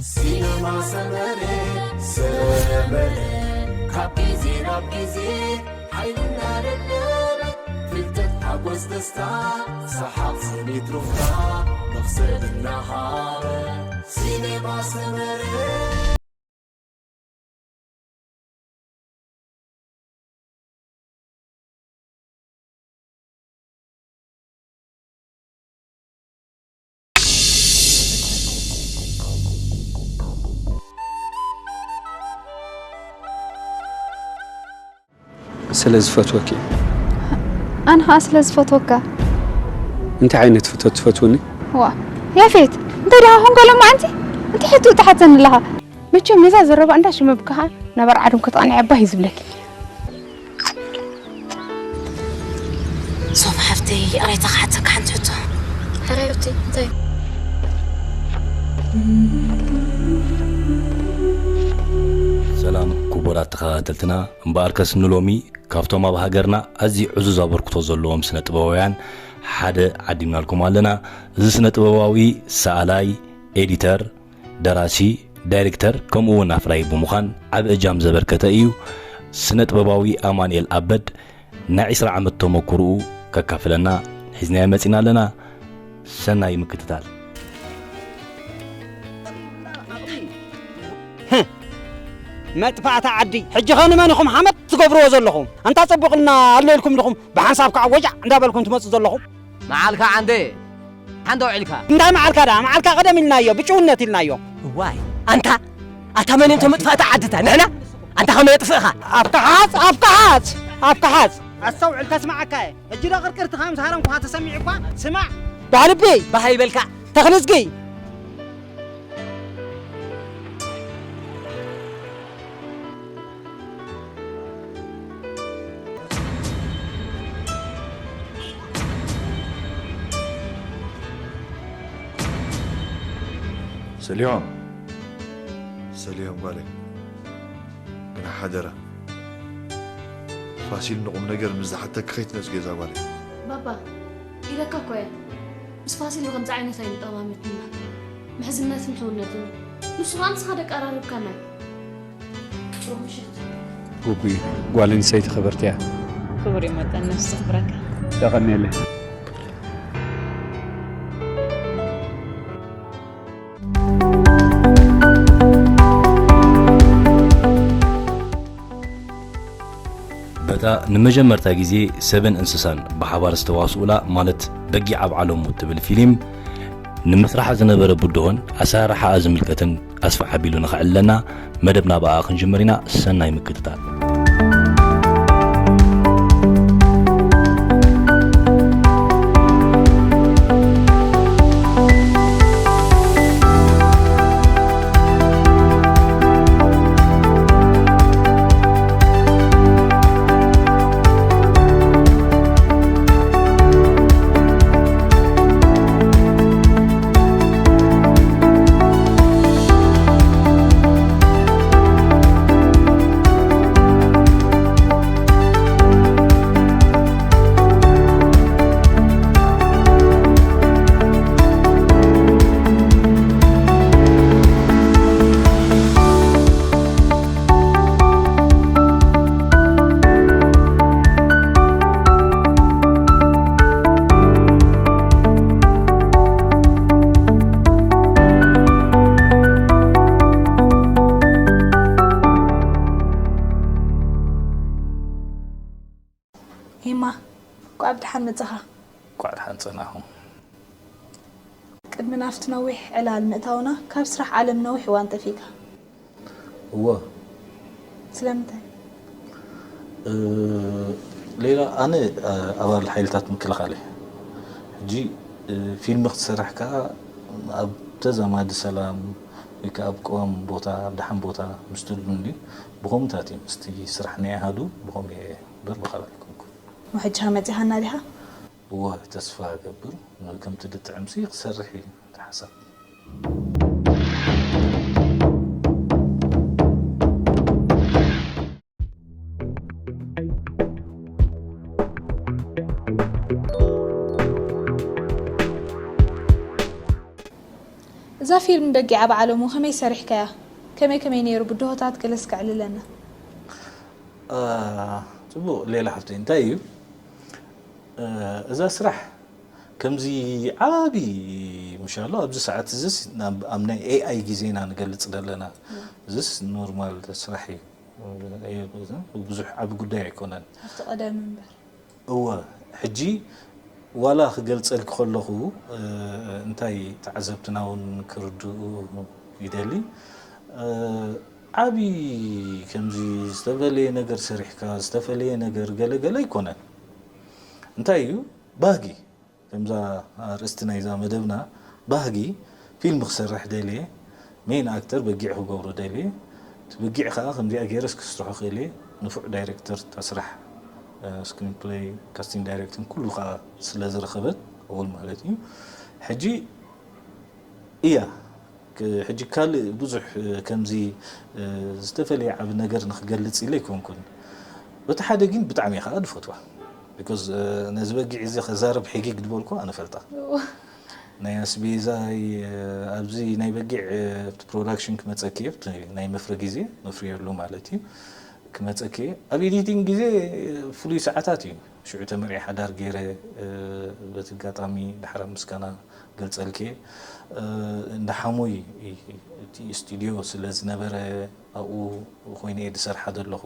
ሲነማ ሰመረ፣ ሰመረ፣ ካብ ግዜ ናብ ግዜ ሓይልና ደደበ፣ ፍልጠት፣ ሓጎስ፣ ደስታ፣ ሰሓቕ፣ ስኒት፣ ሩፍታ፣ መኽሰብ እናሃበ፣ ሲነማ ሰመረ። ስለ ዝፈትወኪ። ኣነ ኸዓ ስለ ዝፈትወካ። እንታይ ዓይነት ፍቶት ትፈትውኒ? ዋ ያፌት፣ እንታይ ደኣ ኾንካ ሎማዓንቲ? እንታይ ሕቶ ትሓተኒ ኣለኻ? መቸም ነዛ ዘረባ እንዳ ሸመብካኻ ናበር ዓዶም ከተቓንዐ ባህ እዩ ዝብለኪ። ሶፍ ሓፍተይ ይቕሬታ ክሓተካ ሓንቲ ሕቶ። ሕራይ ሩቲ እንታይ? ሰላም ክቡራት ተኸታተልትና፣ እምበኣርከስ ንሎሚ ካብቶም ኣብ ሃገርና ኣዝዩ ዕዙዝ ኣበርክቶ ዘለዎም ስነ ጥበባውያን ሓደ ዓዲምናልኩም ኣለና። እዚ ስነ ጥበባዊ ሰኣላይ፣ ኤዲተር፣ ደራሲ፣ ዳይሬክተር ከምኡ እውን ኣፍራዪ ብምዃን ዓቢ እጃም ዘበርከተ እዩ። ስነ ጥበባዊ ኣማንኤል ኣበድ ናይ ዕስራ ዓመት ተመኩርኡ ከካፍለና ሒዝናዮ መጺና ኣለና። ሰናይ ምክትታል። መጥፋእታ ዓዲ ሕጂ ኸ ንመን ኢኹም ሓመድ ትገብርዎ ዘለኹም? ኣንታ ጸቡቕልና ኣሎ ኢልኩም ዲኹም ብሓንሳብ ከዓ ወጃዕ እንዳበልኩም ትመጹ ዘለኹም? መዓልካ ዓንደ ሓንደ ውዒልካ እንታይ መዓልካ ደኣ መዓልካ ቀደም ኢልናዮ ብጭውነት ኢልናዮ። እዋይ ኣንታ ኣታ መን እዮም ተመጥፋእታ ዓድታ ንሕና ኣንታ ከመይ የጥፍእኻ? ኣብካ ሓጽ ኣብካ ሓጽ ኣብካ ሓጽ ኣስተውዕል ከስምዓካ እየ። ሕጂ ዶ ቅርቅርቲ ከም ዝሃረምኩኻ ተሰሚዑኳ? ስማዕ ባህ ልቢ ባህ ይበልካ ተኽልዝጊ ሰሊሆም ሰሊሆም ጓለይ ግና ሓደራ ፋሲል ንቑም ነገር ምስ ዝሓተኪ ከይትነጽጊ እዛ ጓለይ። ባባ ኢለካ እኮ እየ ምስ ፋሲል ብኸምዚ ዓይነት ኣይንጠማመትና ምሕዝነትን ሕውነትን እዩ ንሱ ኸኣ ንስኻ ደቀራርብካና እዩ። ብሩኽ ምሸት። ግጉይ ጓል ኣንስተይቲ ክብርቲ እያ። ክቡር እዩ መጠን ነፍሲ ዘኽብረካ። የቐንየለይ። በታ ንመጀመርታ ግዜ ሰብን እንስሳን ብሓባር ዝተዋስኡላ ማለት በጊዕ ኣብ ዓለሙ እትብል ፊሊም ንምስራሓ ዝነበረ ብድሆን ኣሰራርሓኣ ዝምልከትን ኣስፍሕ ኣቢሉ ንኸዕልለና መደብና ብኣኣ ክንጅምር ኢና። ሰናይ ምክትታል። ኤማ፣ እንኳዕ ብደሓን መጻኻ። እንኳዕ ደሓን ጸናኹም። ቅድሚ ናብቲ ነዊሕ ዕላል ምእታውና፣ ካብ ስራሕ ዓለም ነዊሕ እዋን ጠፊእካ። እወ። ስለምንታይ? እ፣ ሌላ ኣነ፣ እ፣ ኣባል ሓይልታት ምክልኻል እየ። ሕጂ፣ እ፣ ፊልም ክትሰርሕ ከኣ ኣብ ተዛማዲ ሰላም ወይ ከኣ ኣብ ቀዋሚ ቦታ፣ ኣብ ደሓን ቦታ ምስ ትህሉ እንድዩ። ብኸምኡታት እዩ ምስቲ ስራሕ ናይ ኣሃዱ ብኸምኡ እየ እምበር ብኻልእ ኣይኮንኩን። ሕጂ ከ መጺኻና ዲኻ? እወ ተስፋ እገብር ከምቲ ድጥዕምሲ ክሰርሕ እዩ እቲ ሓሳብ። እዛ ፊልም በጊዕ ኣብ ዓለሙ ከመይ ሰሪሕካያ? ከመይ ከመይ ነይሩ ብድሆታት ገለ እስከ ዕልለና። አ፣ ጽቡቕ ሌላ ሓፍተይ፣ እንታይ እዩ፣ እ፣ እዛ ስራሕ ከምዚ ዓቢ ምሻሎ ኣብዚ ሰዓት እዚስ ናብ ኣብ ናይ ኤኣይ ግዜና ንገልጽ ዘለና። እዚስ ኖርማል ስራሕ እዩ። ብዙሕ ዓቢ ጉዳይ ኣይኮነን። ኣብቲ ቀደም እምበር እወ፣ ሕጂ ዋላ ክገልጸልኪ ከለኹ፣ እ፣ እንታይ ተዓዘብትና እውን ክርድኡ ይደሊ። እ፣ ዓቢ ከምዚ ዝተፈለየ ነገር ሰሪሕካ ዝተፈለየ ነገር ገለ ገለ ኣይኮነን። እንታይ እዩ ባህጊ፣ ከምዛ ኣርእስቲ ናይዛ መደብና ባህጊ፣ ፊልም ክሰርሕ ደልየ፣ ሜን ኣክተር በጊዕ ክገብሮ ደልየ፣ እቲ በጊዕ ከዓ ከምዚኣ ገይረስ ክስርሖ ክእል እየ። ንፉዕ ዳይሬክተር እታ ስራሕ፣ ስክሪን ፕሌይ፣ ካስቲንግ ዳይሬክቲንግ ኩሉ ከዓ ስለ ዝረኸበት፣ ኣወል ማለት እዩ። ሕጂ እያ ክ- ሕጂ ካልእ ብዙሕ፣ እ፣ ከምዚ፣ እ፣ ዝተፈለየ ዓቢ ነገር ንክገልጽ ኢለ ኣይኮንኩን። በቲ ሓደ ግን ብጣዕሚ ከዓ ድፈትዋ። ቢኮዝ፣ እ፣ ነዚ በጊዕ እዚ ከዛርብ ሕጊግ ድበልኩ ኣነ ፈልጣ። ናይ ኣስቤዛይ፣ እ፣ ኣብዚ ናይ በጊዕ፣ እ፣ ኣብቲ ፕሮዳክሽን ክመጸኪ እየ፣ ኣብቲ ናይ መፍረ ግዜ መፍርየሉ ማለት እዩ። ክመጸኪ እየ። ኣብ ኤዲቲንግ ግዜ፣ እ፣ ፍሉይ ሰዓታት እዩ። ሽዑ ተመርዒ ሓዳር ገይረ፣ እ፣ በቲ ኣጋጣሚ ድሓር ኣብ ምስጋና ገልጸልኪ። እ፣ እንዳ ሓሙይ እቲ ስቱድዮ ስለ ዝነበረ ኣብኡ ኮይነ እየ ዝሰርሓ ዘለኹ።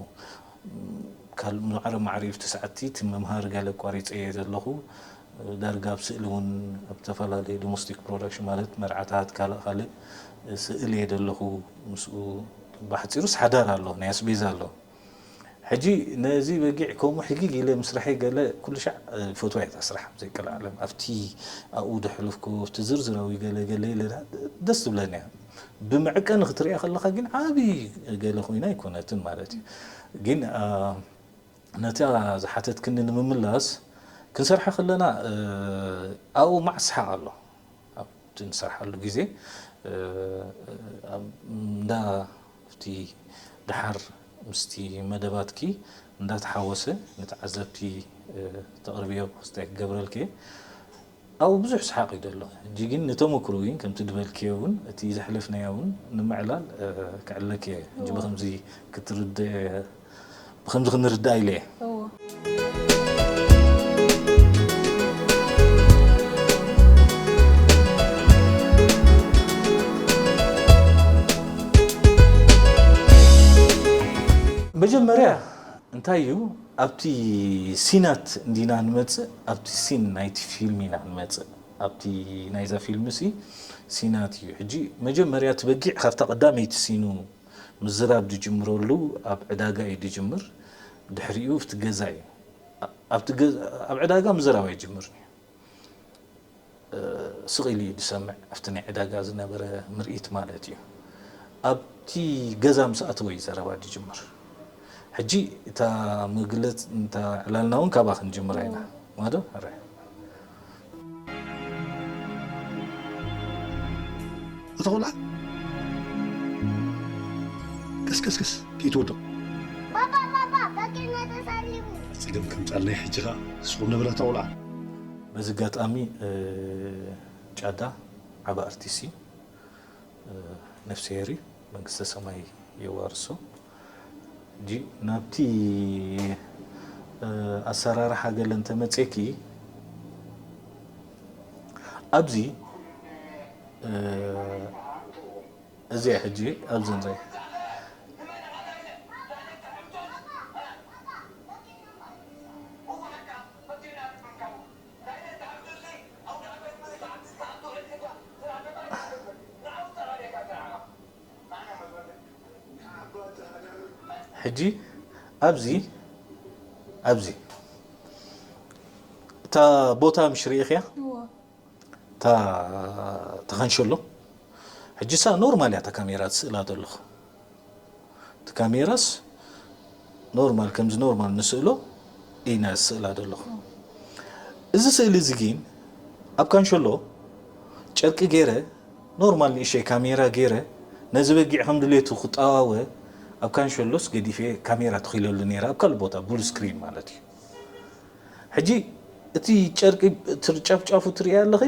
ካልእ ማዕረ ማዕረ እዩ፣ እቲ ሰዓትቲ እቲ ምምሃር ገለ ኣቋሪጸ እየ ዘለኹ። ዳርጋ ኣብ ስእሊ እውን ኣብ ዝተፈላለዩ ዶሜስቲክ ፕሮዳክሽን ማለት መርዓታት ካልእ ካልእ ስእል እየ ዘለኹ። ምስኡ ብሓጺሩስ ሓዳር ኣሎ፣ ናይ ኣስቤዛ ኣሎ። ሕጂ ነዚ በጊዕ ከምኡ ሕጊግ ኢለ ምስራሐይ ገለ ኩሉ ሻዕ፣ እ፣ ፈትዋ እየ እታ ስራሕ ዘይቀልዓለም። ኣብቲ ኣብኡ ደሕለፍኩ ኣብቲ ዝርዝራዊ ገለ ገለ ኢለ ደስ ትብለኒ እያ። ብመዐቀኒ ክትሪኣ ከለኻ ግን ዓቢ ገለ ኮይና ኣይኮነትን ማለት እዩ። ግን፣ አ፣ ነታ ዝሓተትክኒ ንምምላስ ክንሰርሓ ከለና፣ እ፣ ኣብኡ ማዕስ ሰሓቕ ኣሎ። ኣብቲ ንሰርሓሉ ግዜ፣ እ፣ ኣብ እንዳ ኣብቲ ደሓር ምስቲ መደባትኪ እንዳተሓወሰ ንተዓዘብቲ፣ እ፣ ተቕርብዮ ክስታይ ክገብረልኪ ኣብኡ ብዙሕ ሰሓቕ እዩ ዘሎ። ሕጂ ግን ንተመክሮ ግን ከምቲ ድበልክዮ እውን እቲ ዘሕለፍናዮ እውን ንምዕላል፣ እ፣ ክዕለኪ እየ። ሕጂ ብኸምዚ ክትርድእ ብኸምዚ ክንርዳእ ኢለ እየ። እዎ መጀመርያ እንታይ እዩ ኣብቲ ሲናት እንዲና ንመጽእ፣ ኣብቲ ሲን ናይቲ ፊልም ኢና ንመጽእ። ኣብቲ ናይዛ ፊልም ሲ ሲናት እዩ። ሕጂ መጀመርያ እቲ በጊዕ ካብታ ቀዳመይቲ ሲኑ ምዝራብ ዝጅምረሉ ኣብ ዕዳጋ እዩ ዝጅምር። ድሕሪኡ ኣብቲ ገዛ እዩ። ኣብቲ ገዛ፣ ኣብ ዕዳጋ ምዝራብ ኣይጅምርን እዩ። ስቕ ኢሉ እዩ ዝሰምዕ፣ ኣብቲ ናይ ዕዳጋ ዝነበረ ምርኢት ማለት እዩ። ኣብቲ ገዛ ምስ ኣተወ እዩ ዘረባ ዝጅምር። ሕጂ እታ መግለጽ፣ እታ ዕላልና እውን ካብኣ ክንጅምራ ኢና። ማዶ? ሕራይ። እታ ቆልዓ ቀስቀስቀስ ከይትወድቕ። ባባ ባባ በቂና ተሳሊሙ። ጸገም ከምጻልና ሕጂ ኸኣ ስኹም ንብላ እታ ቆልዓ። በዚ ኣጋጣሚ፣ እ፣ ጫዳ ዓቢ ኣርቲስት እዩ። እ፣ ነፍስሄር እዩ። መንግስተ ሰማይ የዋርሶ። ሕጂ ናብቲ፣ እ፣ ኣሰራርሓ ገለ እንተመጼኪ ኣብዚ፣ እ፣ እዚ ሕጂ ኣብዚ ንርኢ። ሕጂ ኣብዚ፣ ኣብዚ እታ ቦታ ምሽ ርኢኽያ? እዎ እታ ተኸንሸሎ። ሕጂ ሳ ኖርማል እያ እታ ካሜራ ትስእላ ዘለኹ። እቲ ካሜራስ ኖርማል፣ ከምዚ ኖርማል ንስእሎ ኢና ዝስእላ ዘለኹ። እዚ ስእሊ እዚ ግን ኣብ ካንሸሎ ጨርቂ ገይረ፣ ኖርማል ንእሸይ ካሜራ ገይረ፣ ነዚ በጊዕ ከም ድሌቱ ክጠዋወ ኣብ ካንሸሎስ ገዲፈ፣ ካሜራ ተኺለሉ ነይራ ኣብ ካልእ ቦታ፣ ቡል ስክሪን ማለት እዩ። ሕጂ እቲ ጨርቂ ትር-፣ ጫፍ ጫፉ ትርእያ ኣለኺ፣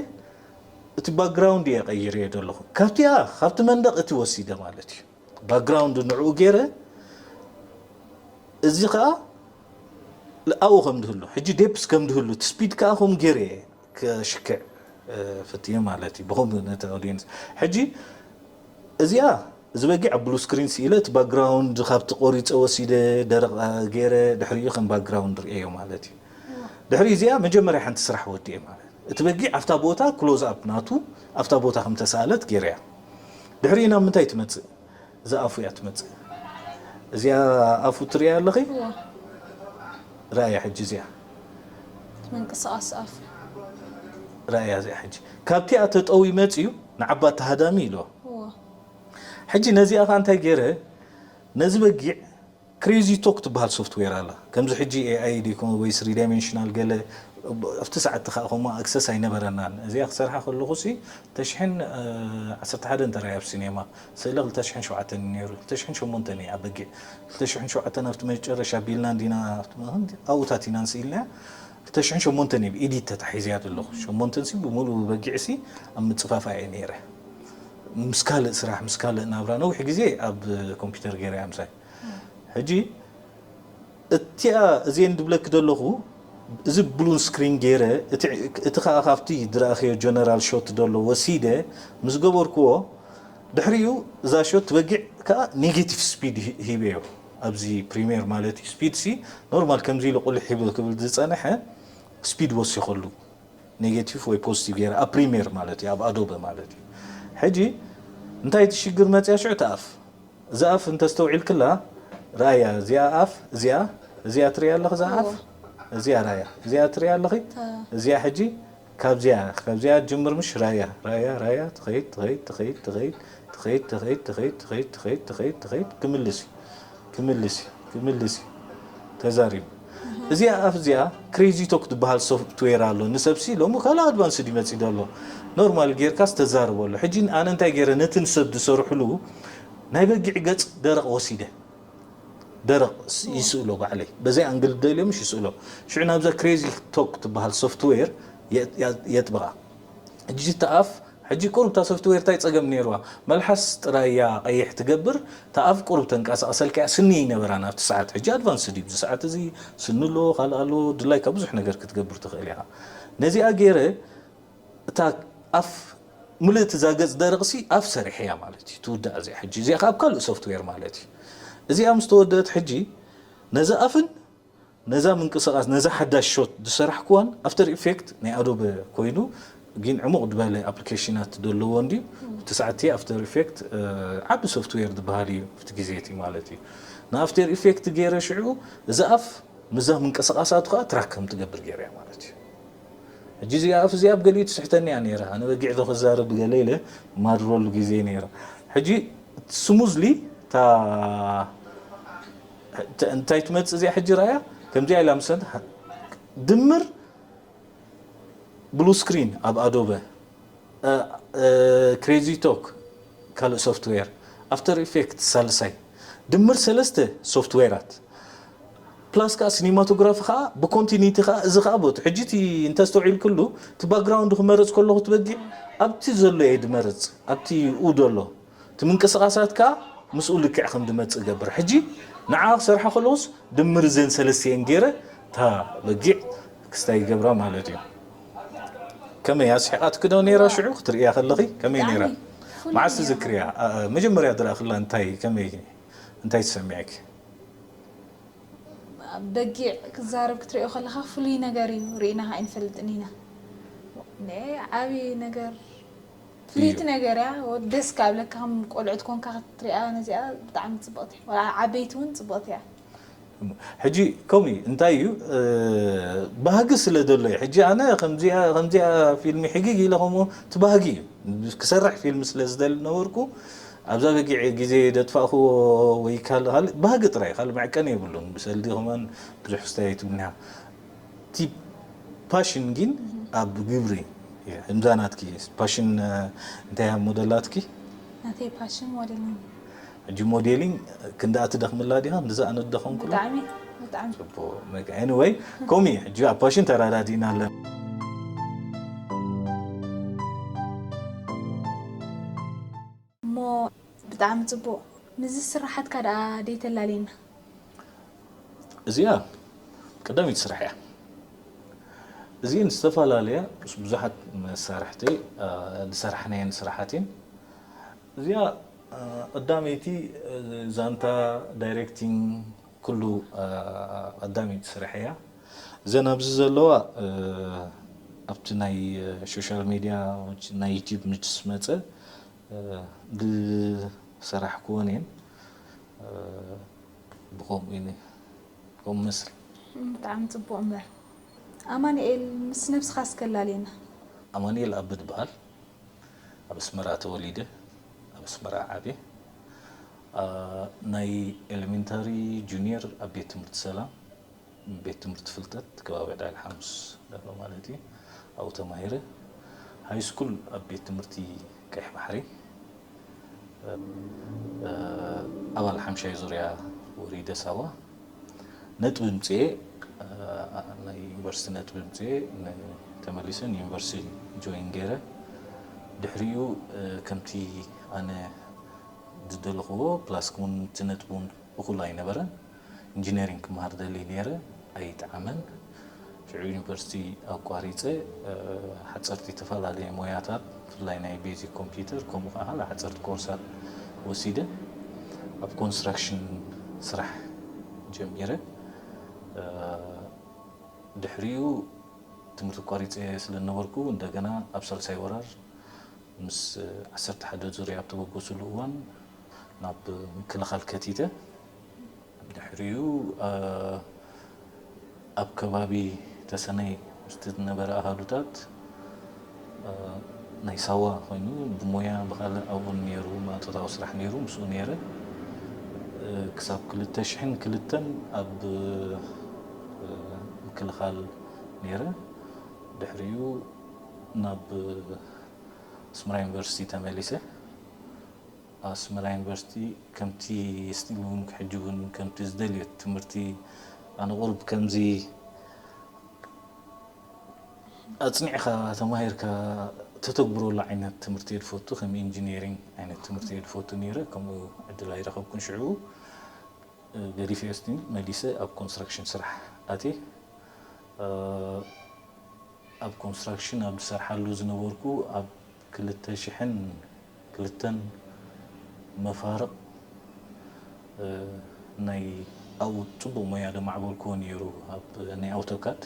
እቲ ባክግራውንድ እየ ቀይርዮ ዘለኹ። ካብቲኣ፣ ካብቲ መንደቕ እቲ ወሲደ ማለት እዩ። ባክግራውንድ ንዕኡ ገይረ፣ እዚ ኸኣ ኣብኡ ከም ድህሉ፣ ሕጂ ዴፕስ ከም ድህሉ፣ እቲ ስፒድ ከኣ ከምኡ ገይረ እየ ከሽክዕ፣ እ፣ ፈትየ ማለት እዩ። ብኸምኡ ነቲ ኦዲየንስ። ሕጂ እዚኣ፣ እዚ በጊዕ ኣብ ብሉ ስክሪን ስኢለ፣ እቲ ባክግራውንድ ካብቲ ቆሪጸ ወሲደ፣ ደረቕ ገይረ፣ ድሕሪኡ ከም ባክግራውንድ ርእየዮ ማለት እዩ። ድሕሪ እዚኣ መጀመርያ ሓንቲ ስራሕ ወዲኤ ማለት እዩ። እቲ በጊዕ ኣብታ ቦታ ክሎዝ ኣፕ ናቱ፣ ኣብታ ቦታ ከም ተሳእለት ገይረያ። ድሕሪኡ ናብ ምንታይ ትመጽእ? እዛ ኣፉ እያ ትመጽእ። እዚኣ ኣፉ ትርእያ ኣለኺ? እዋ። ራእያ ሕጂ እዚኣ። እቲ ምንቅስቓስ ኣፉ። ራእያ እዚኣ ሕጂ። ካብቲኣ ተጠዊ መጽዩ ንዓባ ተሃዳሚ ኢልዎ። እዋ። ሕጂ ነዚኣ ኸኣ እንታይ ገይረ? ነዚ በጊዕ ክሬዚ ቶክ ትበሃል ሶፍትዌር ኣላ። ከምዚ ሕጂ ኤ ኣይ ዲኮ ወይ ስሪ ዳይሜንሽናል ገለ ኣብቲ ሰዓት ከኣ ከምኡ ኣክሰስ ኣይነበረናን። እዚኣ ክሰርሓ ከለኹ ሲ ክልተ ሽሕን ዓሰርተ ሓደን ተራእየ ኣብ ሲኔማ። ስእሊ ክልተ ሽሕን ሸውዓተን እዩ ነይሩ። ክልተ ሽሕን ሸሞንተን እዩ ኣብ በጊዕ። ክልተ ሽሕን ሸውዓተን ኣብቲ መጨረሻ ቢልና እንዲና ኣብቲ መ-፣ ኣብኡታት ኢና ንስኢልና። ክልተ ሽሕን ሸሞንተን እዩ ብኢዲት ተታሒዝያ ዘለኹ። ሸሞንተን ሲ ብምሉእ በጊዕ ሲ ኣብ ምጽፋፋ እየ ነይረ። ምስ ካልእ ስራሕ፣ ምስ ካልእ ናብራ ነዊሕ ግዜ ኣብ ኮምፒውተር ገይረ እያ ምሳይ። ሕጂ እቲኣ እዚኤን ድብለኪ ዘለኹ፣ እዚ ብሉን ስክሪን ገይረ፣ እቲ፣ እቲ ኸኣ ካብቲ ዝረኣኽዮ ጀነራል ሾት ዘሎ ወሲደ ምስ ገበርክዎ፣ ድሕሪኡ እዛ ሾት ትበጊዕ ከኣ ኔጌቲቭ ስፒድ ሂ-፣ ሂበዮ። ኣብዚ ፕሪሚየር ማለት እዩ። ስፒድ ሲ ኖርማል ከምዚ ኢሉ ቁልሕ ሂቡ ክብል ዝጸንሐ ስፒድ ወሲኸሉ። ኔጌቲቭ ወይ ፖዚቲቭ ገይረ ኣብ ፕሪሚየር ማለት እዩ፣ ኣብ ኣዶበ ማለት እዩ። ሕጂ እንታይ እቲ ሽግር መጽያ ሽዑ ትኣፍ። እዛ ኣፍ እንተስተውዒልክላ፣ ራእያ፣ እዚኣ ኣፍ፣ እዚኣ፣ እዚኣ ትሪኣ ኣለኺ፣ እዛ ኣፍ፣ እዎ። እዚኣ ራእያ፣ እዚኣ ትሪኣ ኣለኺ፣ ታ- እዚኣ ሕጂ ካብዚኣ፣ ካብዚኣ ጅምር ምሽ ራእያ፣ ራእያ፣ ራእያ፣ ትኸይድ፣ ትኸይድ፣ ትኸይድ፣ ትኸይድ፣ ትኸይድ፣ ትኸይድ፣ ትኸይድ፣ ትኸይድ፣ ትኸይድ፣ ትኸይድ፣ ክምልስ እዩ፣ ክምልስ እዩ፣ ክምልስ እዩ። ተዛሪቡ። እዚኣ ኣፍ እዚኣ ክሬዚ ቶክ ትበሃል ሶፍትዌር ኣሎ። ንሰብሲ ሎሚ ካልእ ኣድቫንስድ ይመጽእ ዘሎ። ኖርማል ጌርካስ ተዛርበሉ። ሕጂ ኣነ እንታይ ገይረ ነቲ ንሰብ ዝሰርሕሉ ናይ በጊዕ ገጽ ደረቕ ወሲደ። ደረቕ ስ-፣ ይስእሎ ባዕለይ። በዚ ኣንግል ደልዮ ምሽ ይስእሎ። ሽዑ ናብዛ ክሬዚ ቶክ ትበሃል ሶፍትዌር የ-፣ ያ-፣ የጥብቓ። ሕጂ እቲ ኣፍ፣ ሕጂ ቁሩብ እታ ሶፍትዌር እንታይ ጸገም ነይርዋ? መልሓስ ጥራይ እያ ቀይሕ ትገብር፣ እታ ኣፍ ቁሩብ ተንቀሳቕሰልካ እያ፣ ስኒ ኣይነበራን ኣብቲ ሰዓት። ሕጂ ኣድቫንስድ እዩ። ኣብዚ ሰዓት እዚ ስኒ ኣሎ፣ ካልእ ኣሎ፣ ድላይካ ብዙሕ ነገር ክትገብር ትኽእል ኢኻ። ነዚኣ ገይረ እታ ኣፍ ምልእቲ እዛ ገጽ ደረቕሲ ኣፍ ሰሪሐያ ማለት እዩ። ትውዳእ እዚኣ ሕጂ። እዚኣ ካብ ካልእ ሶፍትዌር ማለት እዩ። እዚኣ ምስ ተወደአት ሕጂ ነዛ ኣፍን ነዛ ምንቅስቓስ፣ ነዛ ሓዳሽ ሾት ዝሰራሕክዋን ኣፍተር ኢፌክት ናይ ኣዶበ ኮይኑ፣ ግን ዕሙቕ ዝበለ ኣፕሊኬሽናት ዘለዎ እንድዩ። እቲ ሰዓት ኣፍተር ኢፌክት፣ እ፣ ዓቢ ሶፍትዌር ዝበሃል እዩ ኣብቲ ግዜ እቲ ማለት እዩ። ንኣፍተር ኢፌክት ገይረ ሽዑ እዛ ኣፍ ምስዛ ምንቅስቓሳቱ ከኣ ትራክ ከም ትገብር ገይረያ ማለት እዩ። ሕጂ እዚኣ ኣፍ እዚኣ ኣብ ገሊኡ ትስሕተኒ እያ ነይራ። ኣነ በጊዕ ዶ ክዛረብ ገለ ኢለ ማድረሉ ግዜ ነይሩ። ሕጂ ስሙዝሊ እታ፣ እታ እንታይ ትመጽእ እዚኣ ሕጂ ራእያ? ከምዚኣ ኢላ ምስ ድምር ብሉ ስክሪን ኣብ ኣዶበ፣ እ፣ እ፣ ክሬዚ ቶክ ካልእ ሶፍትዌር፣ ኣፍተር ኢፌክት ሳልሳይ፣ ድምር ሰለስተ ሶፍትዌራት፣ ፕላስ ከኣ ሲኒማቶግራፊ ከኣ ብኮንቲኒቲ ከኣ፣ እዚ ከኣ ቦት። ሕጂ እቲ እንተስተውዒልክሉ፣ እቲ ባክግራውንድ ክመርጽ ከለኹ ትበጊዕ ኣብቲ ዘሎ እየ ድመርጽ፣ ኣብቲ ኡ ዘሎ። እቲ ምንቅስቓሳት ከኣ ምስኡ ልክዕ ከም ድመጽእ እገብር። ሕጂ ንዓ ክሰርሓ ከለኹስ ድምር እዘን ሰለስቲኤን ገይረ እታ በጊዕ ክስታይ ይገብራ ማለት እዩ። ከመይ ኣስሒቓትኪ ዶ ነይራ ሽዑ ክትርእያ ከለኺ? ከመይ ነይራ? ብጣዕሚ ፍሉይ መዓስ ነይራ። ትዝክርያ? ኣ-፣ መጀመርያ ዝረኣኽላ እንታይ፣ ከመይ፣ እንታይ ተሰሚዕኪ? በጊዕ ክዛረብ ክትሪኦ ከለኻ ፍሉይ ነገር እዩ፣ ርኢናኻ ኣይንፈልጥን ኢና። ነ-፣ ዓብዪ ነገር፣ ፍልይቲ እዩ። ነገር እያ። ወ-፣ ደስ ካብለካ፣ ከም ቆልዑት ኮንካ ክትሪኣ ነዚኣ ብጣዕሚ ጽብቕቲ እያ። ወላ ዓበይቲ እውን ጽብቕቲ እያ። ሕጂ ከምኡ እዩ። እንታይ እዩ፣ እ፣ ባህጊ ስለ ዘሎ እዩ። ሕጂ ኣነ ከምዚኣ፣ ከምዚኣ ፊልሚ ሕጊግ ኢለ ከምኡ እቲ ባህጊ እዩ። ክሰርሕ ፊልም ስለ ዝደሊ ነበርኩ፣ ኣብዛ በጊዕ ግዜ ደጥፋእክዎ ወይ ካልእ፣ ካልእ ባህጊ ጥራይ፣ ካልእ መዕቀኒ የብሉን። ብሰልዲ ከማን ብዙሕ ክስታይ ኣይትብልኒ ኢኻ። እቲ ፓሽን ግን ኣብ ግብሪ እዩ። እምዛ ናትኪ ፓሽን፣ እ፣ እንታይ እያ ሞደላትኪ? ናተይ ፓሽን ሞዴሊንግ። ሕጂ ሞዴሊንግ ክንደኣ ትደኽምላ ዲኻ? እንደዛ ኣነ ዝደኸምኩላ? ብጣዕሚ፣ ብጣዕሚ። ጽቡቕ። መግ-፣ ኤኒወይ፣ ከምኡ እዩ። ሕጂ ኣብ ፓሽን ተረዳዲእና ኣለና። እሞ ብጣዕሚ ጽቡቕ። ምስዚ ስራሓትካ ደኣ ደይተላልየና። እዚኣ ቀዳሚት ስራሕ እያ። እዚን ዝተፈላለያ ምስ ብዙሓት መሳርሕቲ ዝሰራሕናየን ስራሓት እየን። እዚኣ ቀዳመይቲ ዛንታ፣ ዳይሬክቲንግ፣ ኩሉ ቀዳመይቲ ስራሕ እያ። እዘን ኣብዚ ዘለዋ ኣብቲ ናይ ሶሻል ሚድያ፣ ናይ ዩቲዩብ ምስ መፀ ዝሰራሕክወን እየን። ብኸምኡ እዩ፣ ከምኡ መስል። ብጣዕሚ ጽቡቕ እምበር። ኣማኑኤል፣ ምስ ነብስኻ እስከ ኣላልየና። ኣማኑኤል ኣበ ዝበሃል፣ ኣብ ኣስመራ ተወሊደ፣ ኣብ ኣስመራ ዓብየ። ናይ ኤሌሜንታሪ፣ ጁኒየር ኣብ ቤት ትምህርቲ ሰላም፣ ቤት ትምህርቲ ፍልጠት ከባቢ ዕዳጋ ሓሙስ ዘሎ ማለት እዩ። ኣብኡ ተማሂረ። ሃይ ስኩል ኣብ ቤት ትምህርቲ ቀይሕ ባሕሪ፣ ኣባል ሓምሻይ ዙርያ ወሪደ ሳዋ። ነጥቢ ምፅኤ፣ ናይ ዩኒቨርሲቲ ነጥቢ ምፅኤ፣ ተመሊሰ ንዩኒቨርሲቲ ጆይን ገይረ። ድሕሪኡ ከምቲ ኣነ ዝደለኽዎ ፕላስ እውን እቲ ነጥቢ እውን እኹል ኣይነበረን። ኢንጂነሪንግ ክመሃር ደሊ ነይረ፣ ኣይጠዓመን። ሽዑ ዩኒቨርሲቲ ኣቋሪፀ። ሓፀርቲ ዝተፈላለየ ሞያታት፣ ብፍላይ ናይ ቤዚክ ኮምፒውተር፣ ከምኡ ከዓ ሓፀርቲ ኮርሳት ወሲደ ኣብ ኮንስትራክሽን ስራሕ ጀሚረ። ድሕሪኡ ትምህርቲ ኣቋሪፀ ስለነበርኩ፣ እንደገና ኣብ ሳልሳይ ወራር ምስ ዓሰርተ ሓደ ዙርያ ኣብ ተበገስሉ እዋን ናብ ምክልኻል ከቲተ። ድሕሪኡ ኣብ ከባቢ ተሰነይ ምስቲ ዝነበረ ኣሃዱታት ናይ ሳዋ ኮይኑ ብሞያ ብካልእ ኣብኡን ነይሩ፣ ማእቶታዊ ስራሕ ነይሩ፣ ምስኡ ነይረ። ክሳብ ክልተ ሽሕን ክልተን ኣብ ምክልኻል ነይረ። ድሕሪኡ ናብ ኣስመራ ዩኒቨርሲቲ ተመሊሰ። ኣስመራ ዩኒቨርሲቲ ከምቲ ስቲል እውን ሕጂ እውን ከምቲ ዝደልዮ ትምህርቲ ኣነ ቁሩብ ከምዚ ኣፅኒዕኻ ተማሂርካ ተተግብረሉ ዓይነት ትምህርቲ እየ ዝፈቱ። ከም ኢንጂኒሪንግ ዓይነት ትምህርቲ እየ ዝፈቱ ነይረ። ከምኡ ዕድል ኣይረኸብኩን። ሽዑ ገዲፈዮ ስቲል መሊሰ ኣብ ኮንስትራክሽን ስራሕ ኣትየ። ኣብ ኮንስትራክሽን ኣብ ዝሰርሓሉ ዝነበርኩ ኣብ ክልተ ሽሕን ክልተን መፋርቕ ናይ ኣብኡ ፅቡቕ ሞያ ደማዕበልክዎ ነይሩ። ኣብ ናይ ኣውቶካድ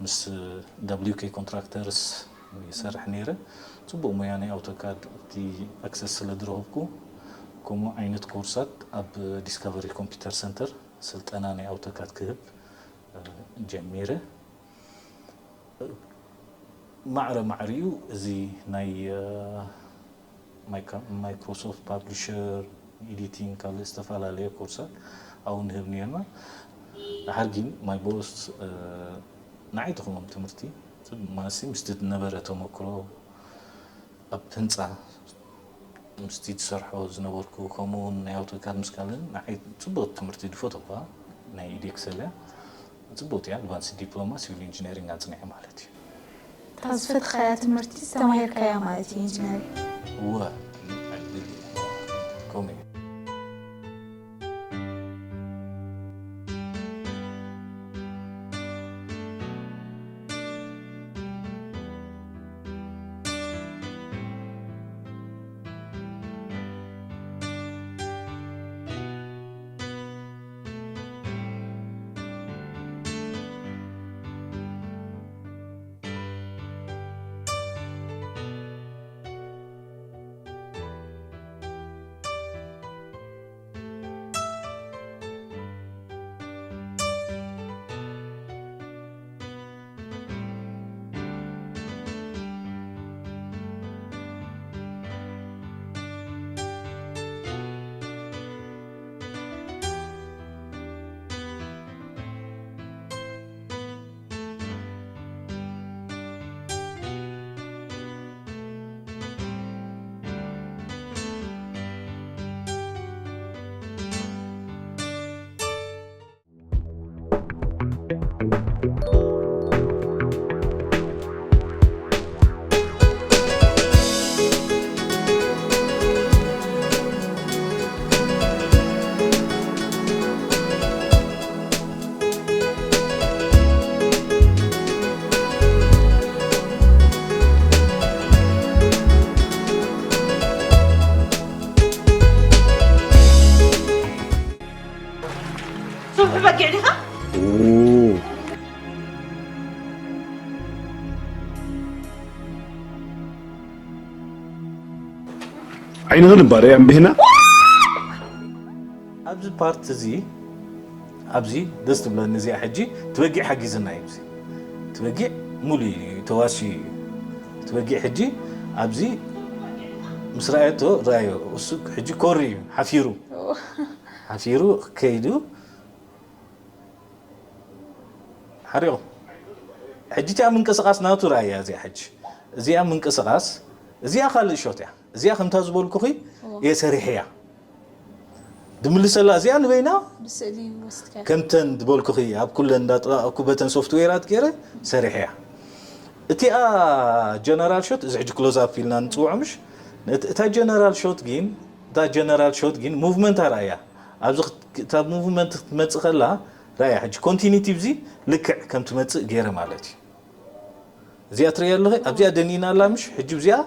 ምስ ደብሊው ኬ ኮንትራክተርስ ይሰርሕ ነይረ። ፅቡቕ ሞያ ናይ ኣውቶካድ ኣብቲ ኣክሰስ ስለ ዝረኸብኩ፣ ከምኡ ዓይነት ኮርሳት ኣብ ዲስካቨሪ ኮምፒውተር ሰንተር ስልጠና ናይ ኣውቶካድ ክህብ ጀሚረ። ማዕረ ማዕሪኡ እዚ ናይ ማይክሮሶፍት ፓብሊሸር፣ ኤዲቲንግ፣ ካልእ ዝተፈላለየ ኮርሳት ኣብኡ ንህብ ነርና። ድሓር ግን ማይ ቦስ ንዓይ ትኹኖም ትምህርቲ ማሲ ምስቲ ዝነበረ ተመክሮ ኣብ ህንፃ ምስቲ ዝሰርሖ ዝነበርኩ፣ ከምኡ እውን ናይ ኣውቶካድ ምስ ካልእን ንዓይ ፅቡቕ ትምህርቲ ዝፈተኳ ናይ ኢድ ኤክሰል እያ። ፅቡቕቲ ኣድቫንስ ዲፕሎማ ሲቪል ኢንጂነሪንግ ኣፅኒዐ ማለት እዩ። እታ ዝፈትኻያ ትምህርቲ ዝተማሂርካያ ማለት እዩ ኢንጂነሪንግ። እወ፣ ከምኡ እዩ። ኣይንኽእል እምበኣር እያ እምብህና። ኣብዚ ፓርት እዚ ኣብዚ ደስ ትብለኒ እዚኣ ሕጂ ትበጊዕ ሓጊዝና እዩ እዚ ትበጊዕ ሙሉ እዩ ተዋሲ እዩ ትበጊዕ ሕጂ ኣብዚ ምስ ረኣየቶ ረኣዮ እሱ ሕጂ ኮሪ እዩ ሓፊሩ ሓፊሩ ከይዱ ሓሪቑ ሕጂ እቲኣ ምንቅስቓስ ናቱ ረኣያ እዚኣ ሕጂ እዚኣ ምንቅስቓስ እዚኣ ካልእ ሾት እያ እዚኣ ከምታ ዝበልኩኺ እየ ሰሪሐያ ድምልሰላ እዚኣ ንበይና ብስእሊ ወስድካ ከምተን ዝበልኩኺ ኣብ ኩለን እንዳጥራእኩ በተን ሶፍትዌራት ገይረ ሰሪሐያ እቲኣ ጀነራል ሾት እዚ ሕጂ ክሎዝ ኣፕ ኢልና ንፅውዖ ምሽ እታ ጀነራል ሾት ግን እታ ጀነራል ሾት ግን ሙቭመንት ኣርኣያ ኣብዚ እታ ሙቭመንት ክትመፅእ ከላ ራያ ሕጂ ኮንቲኒቲ ብዚ ልክዕ ከም ትመፅእ ገይረ ማለት እዩ እዚኣ ትርእያ ኣለኺ ኣብዚኣ ደኒና ኣላ ምሽ ሕጂ ብዚኣ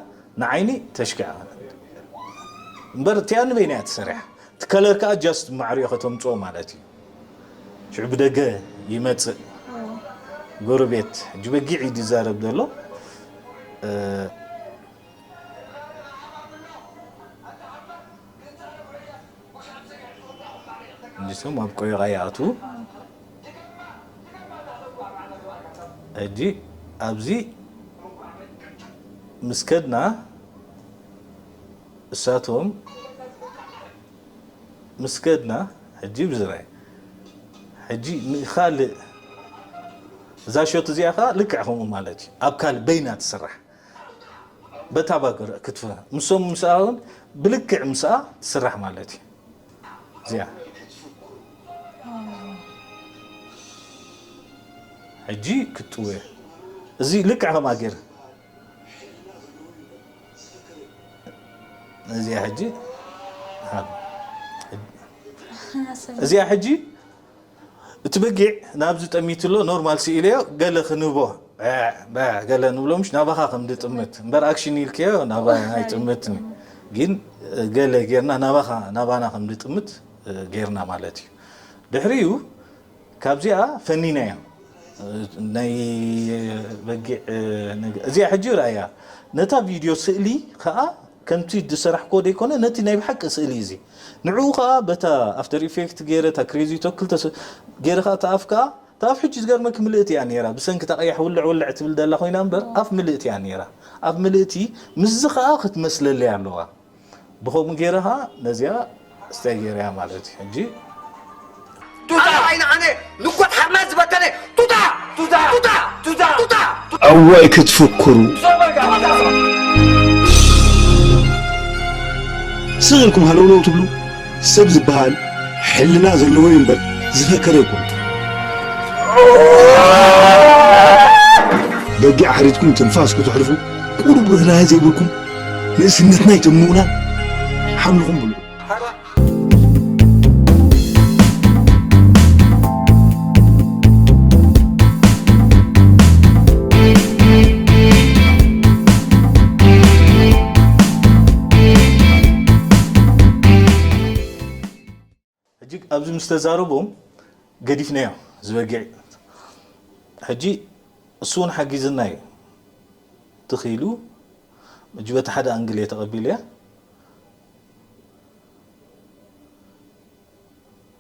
ንዓይኒ ተሽኪዓ እምበር እቲኣ ንበይና እያ ትሰርሕ እቲ ከለር ከዓ ጃስት ማዕሪኦ ከተምፅኦ ማለት እዩ ሽዑ ብደገ ይመፅእ ጎረቤት ሕጂ በጊዕ እዩ ዝዛረብ ዘሎ እንዲሶም ኣብ ቆይቓ ይኣትዉ ሕጂ ኣብዚ ምስ ከድና እሳቶም ምስ ከድና ሕጂ ብዝራይ ሕጂ ንኻልእ እዛ ሾት እዚኣ ከዓ ልክዕ ከምኡ ማለት እዩ ኣብ ካልእ በይና ትስራሕ በታ ባገር ክትፈ ምሶም ምስኣ እውን ብልክዕ ምስኣ ትስራሕ ማለት እዩ እዚኣ ሕጂ ክትጥወ እዚ ልክዕ ከምኣ ገይር እዚኣ ሕጂ እዚኣ ሕጂ እቲ በጊዕ ናብዚ ጠሚቱ ኣሎ ኖርማል ስኢለዮ ገለ ክንህቦ ገለ ንብሎ ምሽ ናባኻ ከም ድጥምት እምበር ኣክሽን ኢልክዮ ናባ ኣይጥምትን ግን ገለ ጌርና ናባኻ ናባና ከም ድጥምት ጌርና ማለት እዩ ድሕሪኡ ካብዚኣ ፈኒናያ ናይ በጊዕ እዚኣ ሕጂ ርኣያ ነታ ቪድዮ ስእሊ ከዓ ከምቲ ዝሰራሕኮ ደይኮነ ነቲ ናይ ብሓቂ ስእሊ እዚ ንዕኡ ከዓ በታ ኣፍተር ኢፌክት ገይረ እታ ክሬዚ ቶክል ገይረ ከዓ ተኣፍ ከዓ ተኣፍ ሕጂ ዝገርመኪ ምልእቲ እያ ነይራ ብሰንኪ እታ ቀያሕ ውልዕ ውልዕ ትብል ደላ ኮይና እምበር ኣፍ ምልእቲ እያ ነይራ ኣፍ ምልእቲ ምስዚ ከዓ ክትመስለለይ ኣለዋ ብኸምኡ ገይረ ከዓ ነዚኣ ስታይ ገይረያ ማለት እዩ ሕጂ ቱታ ዓይኒ ዓነ ንኮት ሓርማዝ ዝበተነ ቱታ ቱታ ቱታ ቱታ ቱታ ኣዋይ ክትፍክሩ ስቕ ኢልኩም ሃለውለው ትብሉ ሰብ ዝበሃል ሕልና ዘለዎ እዩ እምበር ዝፈከረ ይኮን በጊዕ ኣሕሪድኩም ትንፋስ ክትሕልፉ ቁሩብ ርህራሄ ዘይብልኩም ንእስነትና ይተምኑና ሓምልኹም ብሉ ሕጂ ኣብዚ ምስ ተዛረቦም ገዲፍናዮ ዝበጊዕ ሕጂ እሱ እውን ሓጊዝና እዩ ትኽኢሉ ሕጂ በቲ ሓደ ኣንግል እየ ተቐቢለያ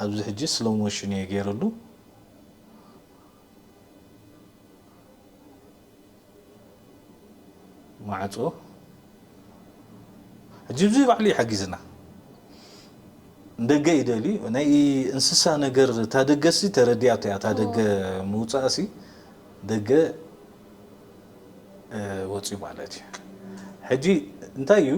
ኣብዚ ሕጂ ስሎው ሞሽን እየ ገይረሉ ማዕጾ ሕጂ እዚ ባዕሉ ይሓግዝና ንደገ ይደሊ ናይ እንስሳ ነገር እታ ደገ ሲ ተረዲኣቶ እያ እታ ደገ ምውፃእ ሲ ደገ ወፅዩ ማለት እዩ ሕጂ እንታይ እዩ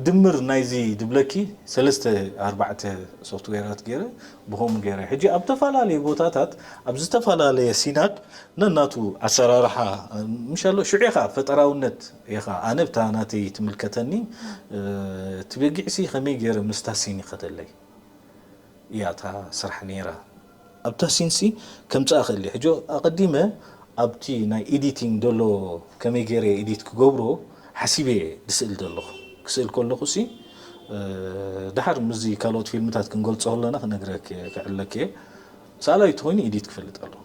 ድምር ናይዚ ድብለኪ ሰለስተ ኣርባዕተ ሶፍትዌራት ገይረ ብኸምኡ ገይረ ሕጂ ኣብ ተፈላለየ ቦታታት ኣብ ዝተፈላለየ ሲናት ነናቱ ኣሰራርሓ ምሻሎ ሽዑ ኢኻ ፈጠራውነት ኢኻ ኣነ ብታ ናተይ ትምልከተኒ ትበጊዕሲ ከመይ ገይረ ምስታሲን ይኸደለይ እያ እታ ስራሕ ነይራ ኣብታ ሲንሲ ከምፅኣ ክእል ሕጂ ኣቐዲመ ኣብቲ ናይ ኤዲቲንግ ዘሎ ከመይ ገይረ ኤዲት ክገብሮ ሓሲበ እየ ዝስእል ዘለኹ ክስእል ከለኹ ሲ ድሓር ምስዚ ካልኦት ፊልምታት ክንገልፆ ከለና ክነግረክ ክዕለክ እየ ሰኣላይ ተኮይኑ ኤዲት ክፈልጥ ኣለዎ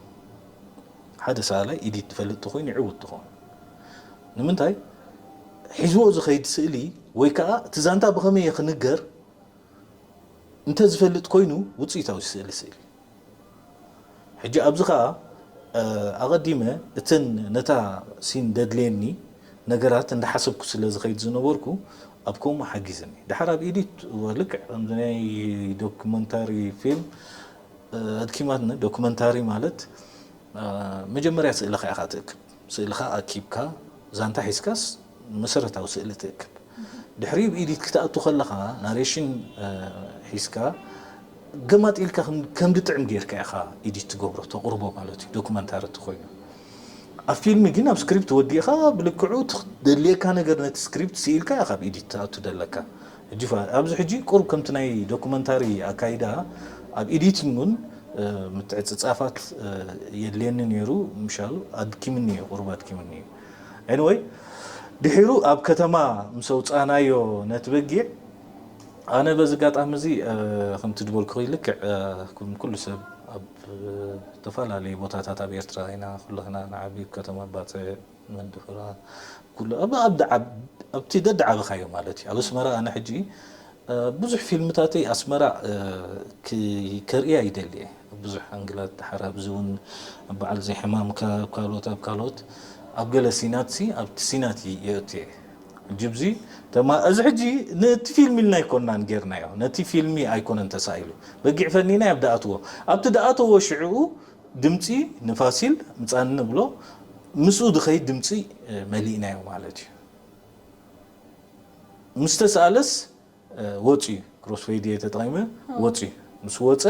ሓደ ሰኣላይ ኤዲት ዝፈልጥ ተኮይኑ ይዕውት ትኾን ንምንታይ ሒዝዎ ዝኸይድ ስእሊ ወይ ከዓ እቲ ዛንታ ብኸመይ ክንገር እንተ ዝፈልጥ ኮይኑ ውፅኢታዊ ስእሊ ስእሊ። ሕጂ ኣብዚ ከዓ ኣቐዲመ እተን ነታ ሲን ደድልየኒ ነገራት እንዳሓሰብኩ ስለ ዝኸይድ ዝነበርኩ ኣብ ከምኡ ሓጊዝኒ። ድሓር ኣብ ኢዲት ልክዕ ከምዚ ናይ ዶክመንታሪ ፊልም ኣድኪማትኒ። ዶክመንታሪ ማለት መጀመርያ ስእልኻ ኢኻ ትእክብ። ስእልኻ ኣኪብካ ዛንታ ሒዝካስ መሰረታዊ ስእሊ ትእክብ። ድሕሪኡ ብኢዲት ክትኣቱ ከለኻ ናሬሽን ሒዝካ ገማጥ ኢልካ ከም ድጥዕም ጌርካ ኢኻ ኢዲት ትገብሮ፣ ተቕርቦ ማለት እዩ። ዶክመንታሪ እንተኾይኑ ኣብ ፊልሚ ግን ኣብ ስክሪፕት ወዲእኻ ብልክዑ ትደልየካ ነገር ነቲ ስክሪፕት ስኢልካ ኢኻ ኣብ ኢዲት ትኣቱ ደለካ። ሕጂ ኣብዚ ሕጂ ቁሩብ ከምቲ ናይ ዶክመንታሪ ኣካይዳ ኣብ ኤዲቲንግ እውን ምትዕፅፃፋት የድልየኒ ነይሩ። ምሻሉ ኣድኪምኒ እዩ፣ ቁሩብ ኣድኪምኒ እዩ። Anyway፣ ድሒሩ ኣብ ከተማ ምስ ኣውፃእናዮ ነቲ በጊዕ፣ ኣነ በዚ ኣጋጣሚ እዚ ከምቲ ዝበልኩ ልክዕ ከም ኩሉ ሰብ ኣብ ዝተፈላለዩ ቦታታት ኣብ ኤርትራ ኢና ኩልኽና ንዓቢ፣ ከተማ ባጽዕ፣ መንደፈራ፣ ኩሉ ኣብቲ ደድዓበኻዮ ማለት እዩ። ኣብ ኣስመራ ኣነ ሕጂ ብዙሕ ፊልምታተይ ኣስመራ ከርእያ ይደሊ እየ። ብዙሕ ኣንግላት ድሓር ኣብዚ እውን በዓል ዘይሕማምካ ኣብ ካልኦት ኣብ ካልኦት ኣብ ገለ ሲናት ሲ ኣብቲ ሲናት ይእቱ እየ። ሕጂ ብዚ ተማ እዚ ሕጂ ነቲ ፊልም ኢልና ኣይኮንናን ጌርናዮ። ነቲ ፊልሚ ኣይኮነን ተሳኢሉ። በጊዕ ፈኒና ኣብ ደኣትዎ ኣብቲ ደኣትዎ ሽዕኡ ድምፂ ንፋሲል ምፃኒ ንብሎ ምስኡ ዝኸይድ ድምፂ መሊእናዮ ማለት እዩ። ምስ ተሰኣለስ ወፂ ክሮስፌድ እየ ተጠቒመ ወፂ ምስ ወፀ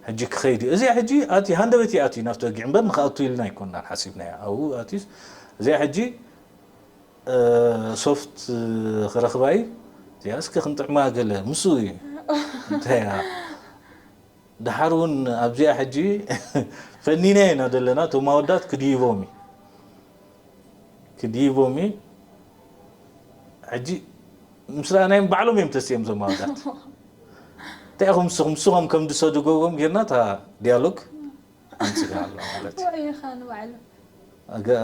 ሕጂ ክኸይድ እዩ። እዚኣ ሕጂ ኣቲ ሃንደበት ይኣትዩ ናብቲ በጊዕ እምበር ንክኣቱ ኢልና ኣይኮንናን ሓሲብናዮ። ኣብኡ ኣትዩስ እዚኣ ሕጂ ሶፍት ክረኽባ እዩ። እዚኣ እስኪ ክንጥዕማ ገለ ምስኡ እዩ እንታይ እያ። ደሓር እውን ኣብዚኣ ሕጂ ፈኒና ኢና ዘለና። እቶም ኣወዳት ክድይቦም እዩ ክድይቦም እዩ። ሕጂ ምስ ረኣናዮም ባዕሎም እዮም ተስዮም እዞም ኣወዳት። እንታይ ኢኹም ንስኹም ንስኹም ከም ዝሰድጎዎም ጌርና እታ ዲያሎግ ኣምፅና ኣሎ ማለት እዩ። ወይኻ ንባዕሉ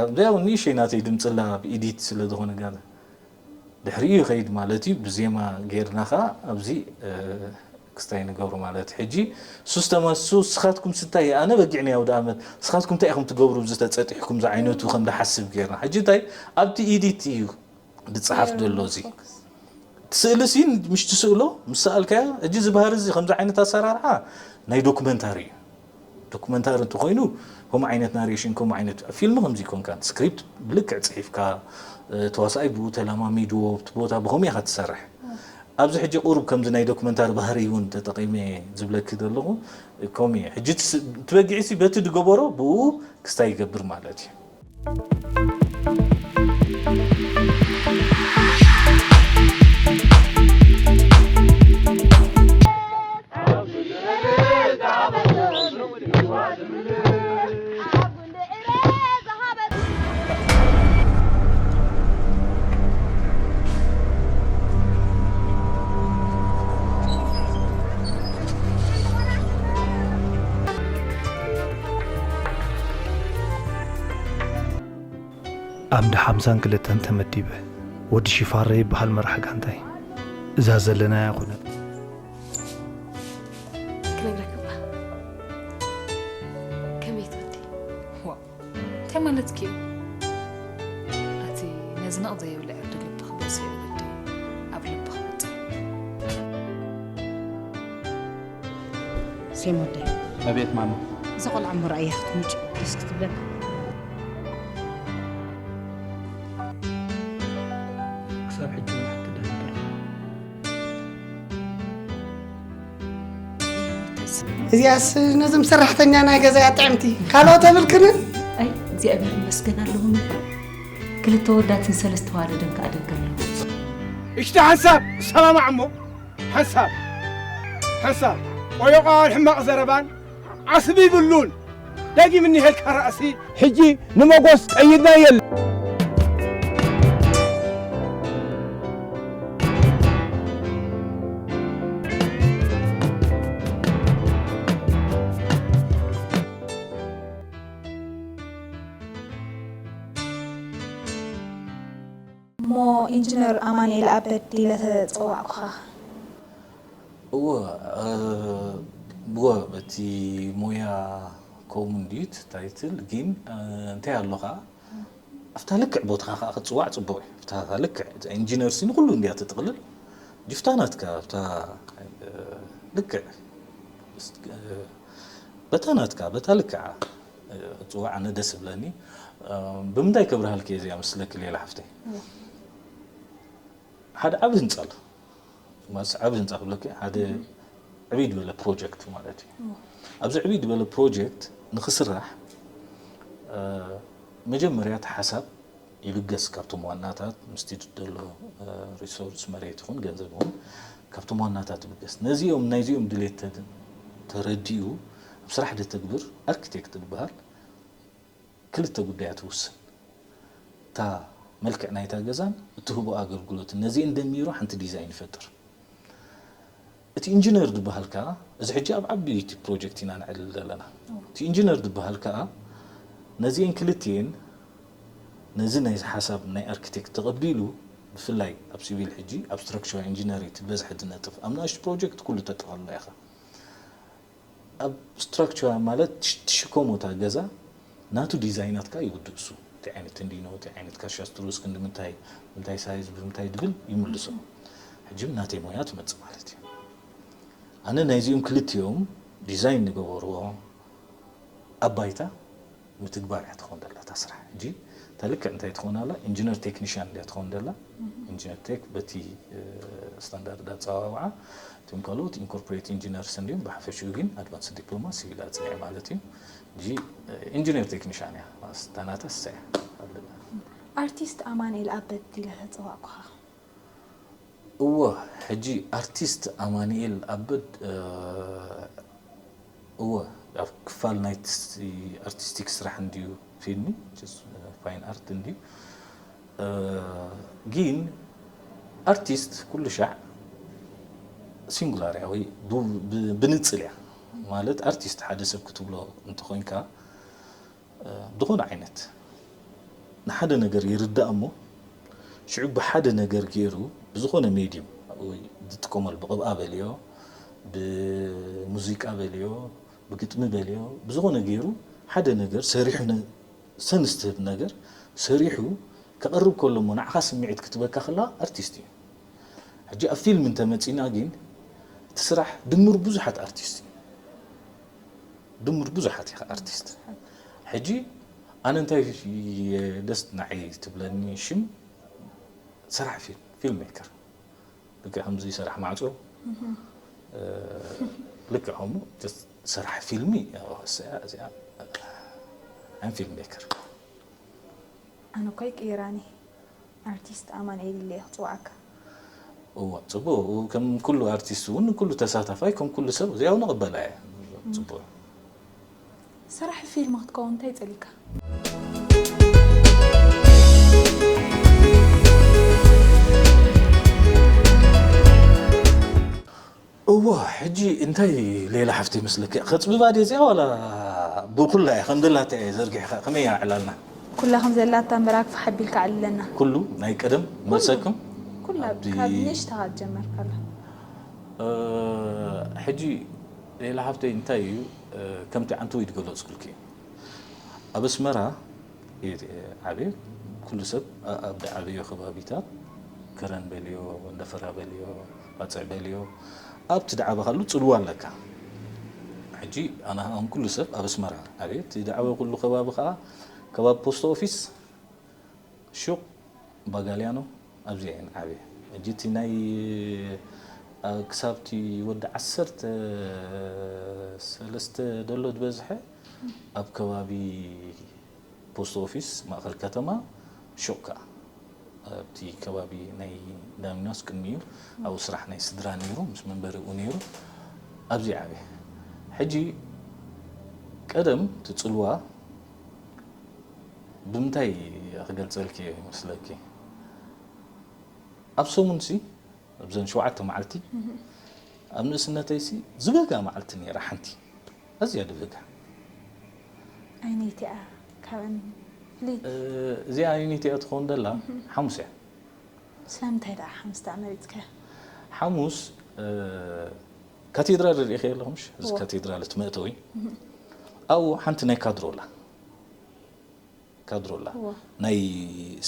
ኣብዚኣ እውን ንእሽተይ ናተይ ድምፅላ ብኢዲት ስለ ዝኾነ ጋር ድሕሪኡ ይኸይድ ማለት እዩ። ብዜማ ጌርና ኸዓ ኣብዚ ክስታይ ንገብሩ ማለት እዩ። ሕጂ ሱስ ተማሱ ስኻትኩም ስታይ ኣነ በጊዕ ናይ ኣውደ ኣመት ስኻትኩም እንታይ ኢኹም ትገብሩ ብዚ ተፀጢሕኩም ዝዓይነቱ ከም ድሓስብ ጌርና። ሕጂ እንታይ ኣብቲ ኢዲት እዩ ድፀሓፍ ዘሎ እዚ ስእሊ ሲን ምሽ ትስእሎ ምስ ሰኣልካያ ሕጂ እዚ ባህሪ እዚ ከምዚ ዓይነት ኣሰራርሓ ናይ ዶክመንታሪ እዩ። ዶክመንታሪ እንተኮይኑ ከምኡ ዓይነት ናሬሽን ከምኡ ዓይነት ፊልም ከምዚ ይኮንካን ስክሪፕት ብልክዕ ፅሒፍካ ተዋሳኣይ ብኡ ተለማሚድዎ እቲ ቦታ ብከምኡ ኢካ ትሰርሕ። ኣብዚ ሕጂ ቁሩብ ከምዚ ናይ ዶክመንታሪ ባህሪ እውን ተጠቂመ ዝብለኪ ዘለኹ ከምኡ እዩ። ሕጂ ትበጊዕሲ በቲ ዝገበሮ ብኡ ክስታይ ይገብር ማለት እዩ። ዓምዲ ሓምሳን ክልተን ተመዲበ። ወዲ ሽፋረ ይበሃል መራሕ ጋንታይ። እዛ ዘለናያ ኩነት። ክነግረክ እባ። ከመይ ትወዲ? ዋእ፣ እንታይ ማለትኪ እዩ? ኣቲ ነዚ ነቕ ዘየብለ ዕርዲ ልብኺ በፂሑ ግዲ ኣብ ልብኺ መፂኡ። ሴም ወደይ። ኣቤት ማማ። እዛ ቆልዓ እሞ ረኣያ ክትምጭ ደስ ክትብለካ። ክሳብ ሕጂ እውን ሓንቲ ደኣ ነበር። እዚኣስ ነዞም ሰራሕተኛ ናይ ገዛ እያ ጥዕምቲ ካልኦት ተብልክንን? ኣይ እግዚኣብሔር ይመስገን ኣለሁኒ። ክልተ ወዳትን ሰለስተ ዋለደን ከኣ ደገ ኣለዎ። እሽቲ ሓንሳብ እሰማማዕ እሞ ሓንሳብ ሓንሳብ ቆዮ ቃል ሕማቕ ዘረባን ዓስቢ ይብሉን። ደጊም እኒሀልካ ራእሲ። ሕጂ ንመጎስ ቀይድና የለ። እሞ ኢንጂነር ኣማኑኤል ኣበድ ኢለ ተጸዋዕኩኻ። እወ፣ እ፣ እወ፣ በቲ ሞያ ከምኡ እንድዩ እቲ ታይትል፣ ግን፣ እ፣ እንታይ ኣሎ ኸዓ፣ ኣብታ ልክዕ ቦታኻ ኸዓ ክትጽዋዕ ጽቡቕ እዩ። ኣብታ ልክዕ፣ እዛ ኢንጂነር ሲ ንኹሉ እንድያ ተጥቕልል። ጅፍታ ናትካ፣ ኣብታ፣ እ፣ ልክዕ፣ እ፣ በታ ናትካ፣ በታ ልክዓ፣ እ፣ ክትጽዋዕ ኣነ ደስ ይብለኒ። እ፣ ብምንታይ ከብርሃልኪ እየ እዚኣ መስለኪ ሌላ ሓፍተይ? ሓደ ዓቢ ህንጻ ኣሎ። ማለት ዓቢ ህንጻ ክብለኪ፣ ሓደ ዕብይ ዝበለ ፕሮጀክት ማለት እዩ። ኣብዚ ዕብይ ዝበለ ፕሮጀክት ንኽስራሕ፣ እ፣ መጀመርያ እቲ ሓሳብ ይብገስ ካብቶም ዋናታት፣ ምስቲ ዘሎ፣ እ፣ ሪሶርስ መሬት ይኹን ገንዘብ ይኹን ካብቶም ዋናታት ይብገስ። ነዚኦም፣ ናይዚኦም ድሌት ተ-፣ ተረዲኡ ኣብ ስራሕ ደተግብር ኣርኪቴክት ዝበሃል ክልተ ጉዳያት ይውስን። እታ መልክዕ ናይታ ገዛን እትህቦ ኣገልግሎትን። ነዚአን ደሚሩ ሓንቲ ዲዛይን ይፈጥር። እቲ ኢንጂነር ዝበሃል ከኣ፣ እዚ ሕጂ ኣብ ዓበይቲ ፕሮጀክት ኢና ነዕልል ዘለና። እቲ ኢንጂነር ዝበሃል ከኣ ነዚአን ክልቲኤን፣ ነዚ ናይዚ ሓሳብ ናይ ኣርኪቴክት ተቐቢሉ፣ ብፍላይ ኣብ ሲቪል ሕጂ ኣብ ስትራክቸራል ኢንጂነሪንግ እቲ ብዝሒ ዝነጥፍ፣ ኣብ ንኣሽቱ ፕሮጀክት ኩሉ ተጠቓልሎ ኢኻ። ኣብ ስትራክቸር ማለት ትሽ-፣ ትሽከሞ እታ ገዛ ናቱ ዲዛይናት ከኣ ይውድእ እሱ። እቲ ዓይነት እንዲኖ፣ እቲ ዓይነት ካሻስትሩስ ክንዲ ምንታይ፣ ምንታይ ሳይዝ ብምንታይ ድብል ይምልሶ። ሕጂ ናተይ ሞያ ትመጽእ ማለት እዩ። ኣነ ናይዚኦም ክልቲኦም ዲዛይን ንገበርዎ ኣብ ባይታ ምትግባር እያ ትኸውን ዘላ እታ ስራሕ። ሕጂ እታ ልክዕ እንታይ ትኸውን ኣላ? ኢንጂነር ቴክኒሽያን እንድያ ትኸውን ዘላ። ኢንጂነር ቴክ በቲ፣ እ፣ ስታንዳርድ ኣጸዋውዓ፣ እቶም ካልኦት ኢንኮርፖሬት ኢንጂነርስ እንድዮም። ብሓፈሽኡ ግን ኣድቫንስድ ዲፕሎማ ሲቪል ኣጽኒዐ ማለት እዩ። ሕጂ፣ እ፣ ኢንጂነር ቴክኒሽያን እያ። እታ ናታ እሳ እያ። ኣለና። ኣርቲስት ኣማኑኤል ኣበድ ኢለ ተጸዋዕኩኻ። እወ፣ ሕጂ ኣርቲስት ኣማኑኤል ኣበድ፣ እ፣ እወ፣ ኣብ ክፋል ናይ ትስ-፣ ኣርቲስቲክ ስራሕ እንድዩ ፊልሚ፣ ጀስት፣ እ፣ ፋይን ኣርት እንድዩ። እ፣ ግን ኣርቲስት ኩሉ ሻዕ ሲንጉላር እያ ወይ ብ-፣ ብ-፣ ብንጽል እያ። ማለት ኣርቲስት ሓደ ሰብ ክትብሎ እንተኾይንካ፣ እ፣ ዝኾነ ዓይነት ንሓደ ነገር ይርዳእ እሞ፣ ሽዑ ብሓደ ነገር ገይሩ ብዝኾነ ሜድዩም ወይ ዝጥቀመሉ፣ ብቕብኣ በልዮ፣ ብሙዚቃ በልዮ፣ ብግጥሚ በልዮ፣ ብዝኾነ ገይሩ ሓደ ነገር ሰሪሑ፣ ነ-፣ ሰንስ ትህብ ነገር ሰሪሑ ከቕርብ ከሎ እሞ ንዓኻ ስምዒት ክትበካ ከላ ኣርቲስት እዩ። ሕጂ ኣብ ፊልም እንተመጺና ግን እቲ ስራሕ ድምር ብዙሓት ኣርቲስት እዩ። ድምር ብዙሓት ኢኻ ኣርቲስት። ሕጂ ኣነ እንታይ እየ ደስ ንዓይ ትብለኒ ሽም ሰራሕ ፊልም፣ ፊልም ሜከር። ልክዕ ከምዚ ሰራሕ ማዕጾ፣ እ፣ ልክዕ ከምኡ ጀስት ሰራሕ ፊልሚ፣ እዚኣ፣ እዚኣ፣ I'm ፊልም ሜከር። ኣነ እኮ ይቅይራኒ ኣርቲስት ኣማኑኤል ኢለ እየ ክጽውዓካ። እወ፣ ጽቡቕ። ከም ኩሉ ኣርቲስት እውን ንኩሉ ተሳታፋይ፣ ከም ኩሉ ሰብ እዚኣ እውን እቕበላ እየ። ጽቡቕ። ሰራሒ ፊልም ክትከውን እንታይ ጸሊካ? እወ፣ ሕጂ እንታይ ሌላ ሓፍቲ ይመስለኪ? ከጽብባ ድየ እዚኣ ዋላ ብኩላ እየ ከም ደላታ እየ ዘርጊሕካ? ከመይ እያ ዕላልና? ኩላ ከም ዘላታ እምበር ኣግፋሕ ኣቢልካ ኣዕልለና። ኩሉ ናይ ቀደም መልሰኩም? ኩላ ኣብቲ ካብ ንእሽተኻ ዝጀመርካላ። እ፣ ሕጂ ሌላ ሓፍተይ እንታይ እዩ፣ እ፣ ከምቲ ዓንተወይ ዝገለጽኩልኪ፣ ኣብ ኣስመራ እየ ዓብየ። ኩሉ ሰብ ኣ-፣ ኣብ ዝዓበዮ ከባቢታት፣ ከረን በልዮ፣ ወንደፈራ በልዮ፣ ባጽዕ በልዮ፣ ኣብቲ ዝዓበኻሉ ጽልዋ ኣለካ። ሕጂ ኣነ ኸኣ ኩሉ ሰብ ኣብ ኣስመራ ዓብየ፣ እቲ ዝዓበኹሉ ከባቢ ኸኣ ከባቢ ፖስት ኦፊስ፣ ሹቕ ባጋልያኖ፣ ኣብዚኣ እየን ዓብየ። ሕጂ እቲ ናይ፣ ኣ፣ ክሳብቲ ወዲ ዓሰርተ ሰለስተ ደሎ ዝበዝሐ ኣብ ከባቢ ፖስት ኦፊስ ማእኸል ከተማ፣ ሹቕ ከኣ ኣብቲ ከባቢ ናይ ዳሚኖስ ቅድሚኡ ኣብኡ ስራሕ ናይ ስድራ ነይሩ፣ ምስ መንበሪኡ ነይሩ፣ ኣብዚ ዓብየ። ሕጂ ቀደም እቲ ጽልዋ ብምንታይ ክገልጸልኪ እየ ይመስለኪ? ኣብ ሰሙንሲ፣ ኣብዘን ሸውዓተ መዓልቲ፣ ኣብ ንእስነተይሲ ዝበጋ መዓልቲ ነይራ ሓንቲ። ኣዝያ ዝበጋ። ኣይነይቲ እያ ካብን ፍልይቲ? እ፣ እዚኣ ኣይነይቲ እያ ትኸውን ዘላ? ሓሙስ እያ። ስለምንታይ ደኣ ሓሙስ ደኣ መሪጽካዮ? ሓሙስ እ፣ ካቴድራል ርኢኸ ኣለኹ ምሽ? እዚ እወ። ካቴድራል እቲ መእተዊ ኣብኡ ሓንቲ ናይ ካድሮ ኣላ። ካድሮ ኣላ። እወ። ናይ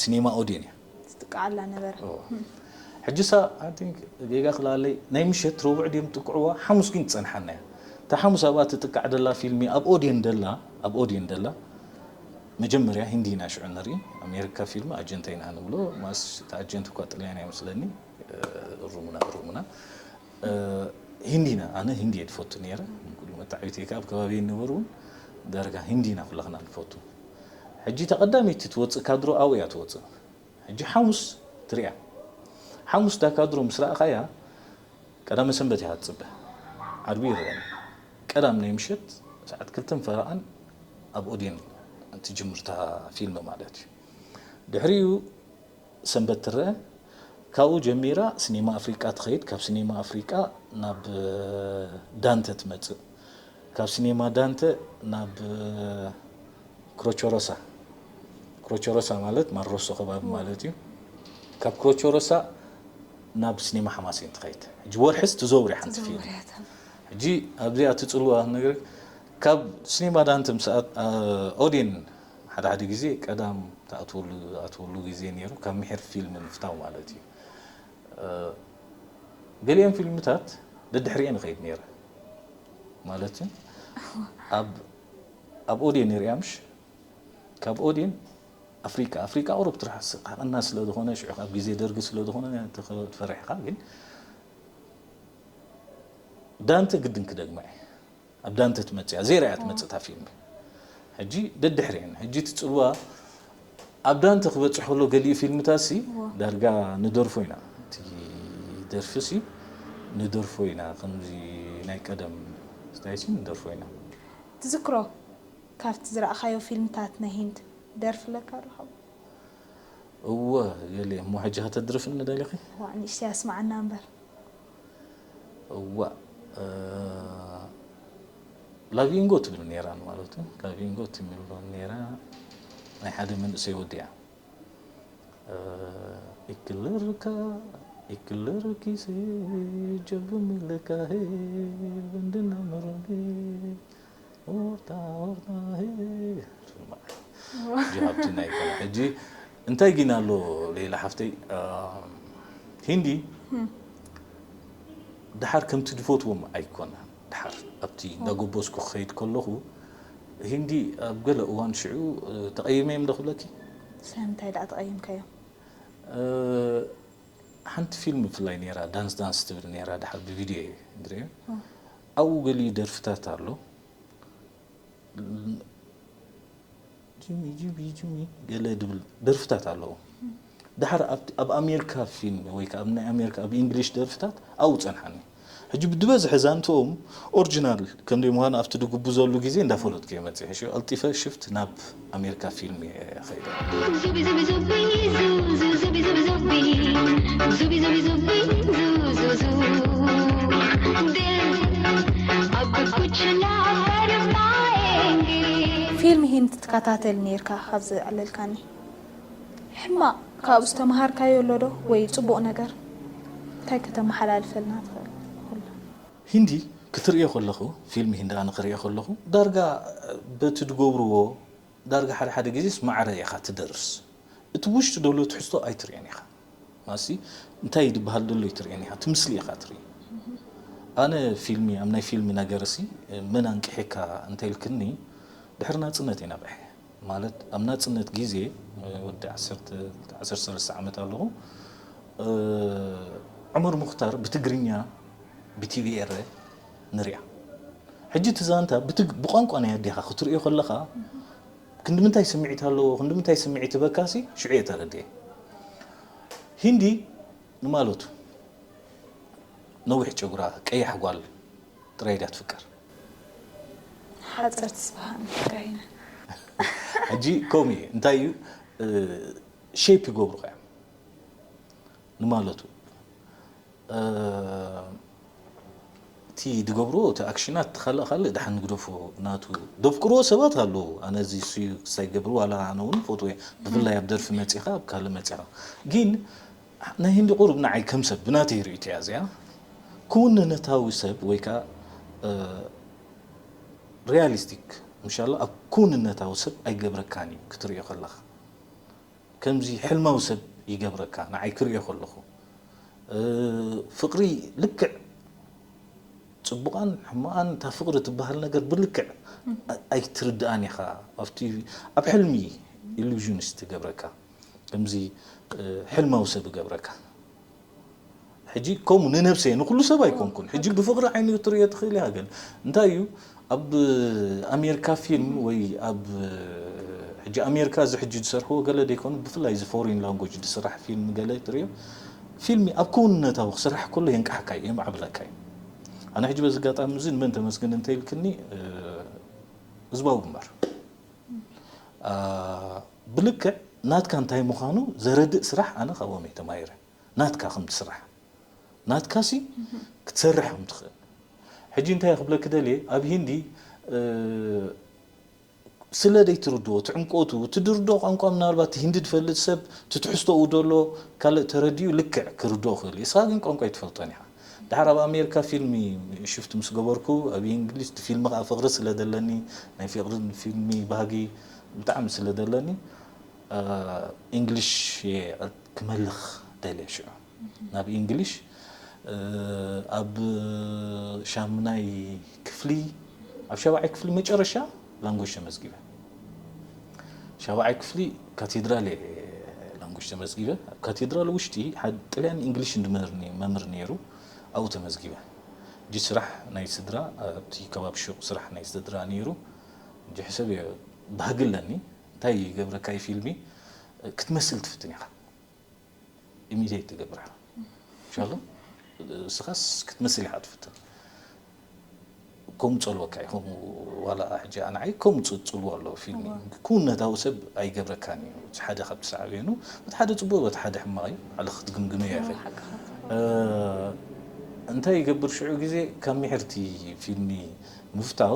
ሲኔማ ኦድየን እያ። ትጥቃዓላ ነበረ። እወ። ሕጂ ሳ I think ጌጋ ክላለይ ናይ ምሸት ረቡዕ ድዮም ጥቅዕዋ ሓሙስ ግን ትጸንሓና እያ። እታ ሓሙስ ኣብኣ ትጥቃዕ ደላ ፊልሚ ኣብ ኦድየን ደላ ኣብ ኦድየን ደላ መጀመርያ ሂንዲ ኢና ሽዑ ንርኢ። ኣሜሪካ ፊልም ኣጀንተ ኢና ንብሎ። ማስ እቲ ኣጀንት እኳ ጥልያን ኣይመስለኒ። እሩምና እሩምና ሂንዲ ኢና። ኣነ ሂንዲ እየ ዝፈቱ ነይረ። ኩሉ መታዕቢተይ ከዓ ኣብ ከባቢ ይነበሩ እውን ዳርጋ ሂንዲ ኢና ኩላኽና ንፈቱ። ሕጂ እታ ቀዳመይቲ ትወፅእ ካድሮ ኣብኡ እያ ትወፅእ። ሕጂ ሓሙስ ትሪኣ። ሓሙስ እታ ካድሮ ምስ ረኣኻያ ቀዳመ ሰንበት እያ ትፅበ። ዓርቢ ይረአን። ቀዳም ናይ ምሸት ሰዓት ክልተን ፈረቓን ኣብ ኦድየን ትጅምር እታ ፊልም ማለት እዩ። ድሕሪኡ ሰንበት ትረአ። ካብኡ ጀሚራ ሲኔማ ኣፍሪቃ ትኸይድ። ካብ ሲኔማ ኣፍሪቃ ናብ ዳንተ ትመፅእ። ካብ ሲኔማ ዳንተ ናብ ክሮቾሮሳ። ክሮቾሮሳ ማለት ማሮሶ ከባቢ ማለት እዩ። ካብ ክሮቾሮሳ ናብ ሲኔማ ሓማሴን ትኸይድ። ሕጂ ወርሕስ ትዘውር እያ ሓንቲ ፊልም። ሕጂ ኣብዚኣ ትፅልዋ ነገር ካብ ሲኔማ ዳንተ ምስ ኣት- ኦድየን ሓደ ሓደ ግዜ ቀዳም ትኣትወሉ ኣትወሉ ግዜ ነይሩ ካብ ምሒር ፊልም ምፍታው ማለት እዩ። ገሊኦም ፊልምታት ደድሕሪኤ ንኸይድ ነይረ ማለት ኣብ ኣብ ኦድየን ንሪኣ ምሽ ካብ ኦድየን ኣፍሪቃ ኣፍሪቃ ቁሩብ ትርሓስ ቃና ስለ ዝኾነ ሽዑ ኣብ ግዜ ደርጊ ስለ ዝኾነ ትፈርሕካ ግን ዳንተ ግድን ክደግማ እየ ኣብ ዳንተ ትመፅያ ዜራ እያ ትመፅእ እታ ፊልም ሕጂ ደድሕሪአን ሕጂ ትፅልዋ ኣብ ዳንተ ክበፅሕ ከሎ ገሊኡ ፊልምታት ሲ ዳርጋ ንደርፎ ኢና እቲ ደርፊ ሲ ንደርፎ ኢና ከምዚ ናይ ቀደም ስታይ ሲ ንደርፎ ኢና ትዝክሮ ካብቲ ዝረኣኻዮ ፊልምታት ናይ ሂንድ ደርፊ ኣለካ ዶ ሓው? እወ ገለ እሞ ሕጂ ከተድርፍኒ ደሊኺ? ዋእ ንእሽተይ ኣስምዓና እምበር። እዋ ላቪንጎ ትብል ነይራ ማለት እዩ ላቪንጎ ትምሎ ነይራ ናይ ሓደ መንእሰይ ወዲ እያ ይክልርካ ይክልርኪ ጀብም ኢለካ ሄ ወንድና መሮኒ ኦርታ ኦርታ ሄ ጅሃብቲ ናይ ኮነ ሕጂ እንታይ ግን ኣሎ ሌላ ሓፍተይ ሂንዲ ድሓር ከምቲ ዝፈትዎም ኣይኮነ ድሓር ኣብቲ እንዳጎበዝኩ ክኸይድ ከለኹ ሂንዲ ኣብ ገለ እዋን ሽዑ ተቐይመ እዮም ዶ ክብለኪ ስለምንታይ ደኣ ተቐይምካዮ ሓንቲ ፊልም ብፍላይ ነይራ ዳንስ ዳንስ ትብል ነይራ ድሓር ብቪድዮ እየ ዝሪኦ ኣብኡ ገሊኡ ደርፍታት ኣሎ ጂሚ ጂሚ ጂሚ ገለ ድብል ደርፍታት ኣለዉ ድሓር ኣብ ኣሜሪካ ፊልም ወይ ከዓ ናይ ኣሜሪካ ኣብ እንግሊሽ ደርፍታት ኣብኡ ፀንሓኒ ሕጂ ብድበዝሐ ዛንትኦም ኦሪጂናል ከምደይ ምዃኑ ኣብቲ ድግቡ ዘሉ ግዜ እንዳፈለጥኩ እየ መፅእ ሕጂ ቀልጢፈ ሽፍት ናብ ኣሜሪካ ፊልም እየ ኸይደ ፊልም ሂንድ ትከታተል ነይርካ ካብ ዘዕለልካኒ ሕማቕ ካብኡ ዝተምሃርካዮ ኣሎ ዶ ወይ ፅቡቕ ነገር እንታይ ከተመሓላልፈልና ትኽእል ኩሉ ሂንዲ ክትርእዮ ከለኹ ፊልም ሂንዲ ኣነ ክርእዮ ከለኹ ዳርጋ በቲ ዝገብርዎ ዳርጋ ሓደ ሓደ ግዜስ ማዕረ ኢኻ ትደርስ እቲ ውሽጢ ዘሎ ትሕዝቶ ኣይትርእዮን ኢኻ ማሲ እንታይ ዝበሃል ዘሎ ኣይትርእዮን ኢኻ እቲ ምስሊ ኢኻ ትርኢ ኣነ ፊልሚ ኣብ ናይ ፊልሚ ነገር ሲ መን ኣንቅሒካ እንተኢልክኒ ድሕሪ ናፅነት እየ ነቒሐ ማለት ኣብ ናፅነት ግዜ ወዲ ዓሰርተ ሰለስተ ዓመት ኣለኹ ዑመር ሙክታር ብትግርኛ ብቲቪ ኤረ ንሪኣ ሕጂ እቲ ዛንታ ብቋንቋ ናይ ኣዴኻ ክትርእዮ ከለኻ ክንዲ ምንታይ ስምዒት ኣለዎ ክንዲ ምንታይ ስምዒት ህበካሲ ሽዑ እየ ተረድኤ ሂንዲ ንማለቱ ነዊሕ ጨጉራ ቀያሕ ጓል ጥራይ ድያ ትፍቀር ሓፀርቲ ስብሃን ጥራይና ሕጂ ከምኡ እዩ እንታይ እዩ ሼፕ ይገብሩኻ እዮም ንማለቱ እቲ ድገብርዎ እቲ ኣክሽናት እቲ ካልእ ካልእ ድሓን ንግደፎ ናቱ ደፍቅርዎ ሰባት ኣለዉ ኣነ እዚ ስዩ ክሳይ ገብር ዋላ ኣነ እውን ፈትዎ ብፍላይ ኣብ ደርፊ መፂኻ ኣብ ካልእ መፂኻ ግን ናይ ህንዲ ቁሩብ ንዓይ ከም ሰብ ብናተይ ርእይቶ እያ እዚኣ። ክውንነታዊ ሰብ ወይ ከዓ ሪያሊስቲክ ምሻላ ኣብ ክውንነታዊ ሰብ ኣይገብረካን እዩ ክትርእዮ ከለኻ። ከምዚ ሕልማዊ ሰብ ይገብረካ ንዓይ ክርእዮ ከለኹ። ፍቕሪ ልክዕ ጽቡቓን ሕማቓን እታ ፍቕሪ ትበሃል ነገር ብልክዕ ኣይትርድኣን ኢኻ። ኣብቲ ኣብ ሕልሚ ኢሉዥንስ ትገብረካ። ከምዚ ሕልማዊ ሰብ እገብረካ። ሕጂ ከምኡ ንነብሰይ ንኩሉ ሰብ ኣይኮንኩን። ሕጂ ብፍቕሪ ዓይኒ ክትርእዮ ትኽእል ኢኻ። ግን እንታይ እዩ ኣብ ኣሜሪካ ፊልም ወይ ኣብ ሕጂ ኣሜሪካ እዚ ሕጂ ዝሰርሕዎ ገለ ደይኮኑ ብፍላይ እዚ ፎሪን ላንጎጅ ዝስራሕ ፊልም ገለ ትርእዮ ፊልም ኣብ ክውንነታዊ ክስራሕ ከሎ የንቃሕካ እዩ የማዕብለካ እዩ። ኣነ ሕጂ በዚ ኣጋጣሚ እዚ ንመን ተመስግን እንተይልክኒ ህዝባዊ ግንባር ብልክዕ ናትካ እንታይ ምዃኑ ዘረድእ ስራሕ ኣነ ካብኦም እየ ተማሂረ። ናትካ ከም ትስራሕ ናትካሲ ክትሰርሕ ከም ትኽእል። ሕጂ እንታይ ክብለክ ደልየ ኣብ ሂንዲ ስለ ደይትርድኦ ትዕምቆቱ ትድርዶ ቋንቋ ምናልባት ሂንዲ ትፈልጥ ሰብ ትትሕዝቶኡ ደሎ ካልእ ተረዲኡ ልክዕ ክርድኦ ክእል እስኻ ግን ቋንቋ ይትፈልጦን ኢኻ። ድሓር ኣብ ኣሜሪካ ፊልሚ ሽፍት ምስ ገበርኩ ኣብ እንግሊሽ ፊልሚ ከዓ ፍቅሪ ስለ ደለኒ ናይ ፍቅሪ ፊልሚ ባህጊ ብጣዕሚ ስለ ደለኒ እንግሊሽ ክመልኽ ደልየ ሽዑ ናብ እንግሊሽ ኣብ ሻምናይ ክፍሊ ኣብ ሻብዓይ ክፍሊ መጨረሻ ላንጎጅ ተመዝጊበ። ሻብዓይ ክፍሊ ካቴድራል እየ ላንጎጅ ተመዝጊበ። ኣብ ካቴድራል ውሽጢ ጥልያን እንግሊሽ እንድምህር መምህር ነይሩ ኣብኡ ተመዝጊበ። እጂ ስራሕ ናይ ስድራ ኣብቲ ከባቢ ሹቕ ስራሕ ናይ ስድራ ነይሩ። እጂ ሕሰብ እየ ባህጊ ኣለኒ እንታይ ይገብረካ ዩ ፊልሚ ክትመስል ትፍትን ኢኻ ኢሚቴት ትገብር ኢኻ ሻሎ እስኻስ ክትመስል ኢኻ ትፍትን ከምኡ ጸልወካ እዩ ከምኡ ዋላ ሕጂ ኣንዓይ ከምኡ ጽልዎ ኣለዎ ፊልሚ ክውነታዊ ሰብ ኣይገብረካን እዩ እቲ ሓደ ካብቲ ሳዕቤኑ እቲ ሓደ ጽቡቅ እቲ ሓደ ሕማቕ እዩ ባዕልኻ ክትግምግመዮ ኢኺ እንታይ ይገብር ሽዑ ግዜ ካብ ምሕርቲ ፊልሚ ምፍታው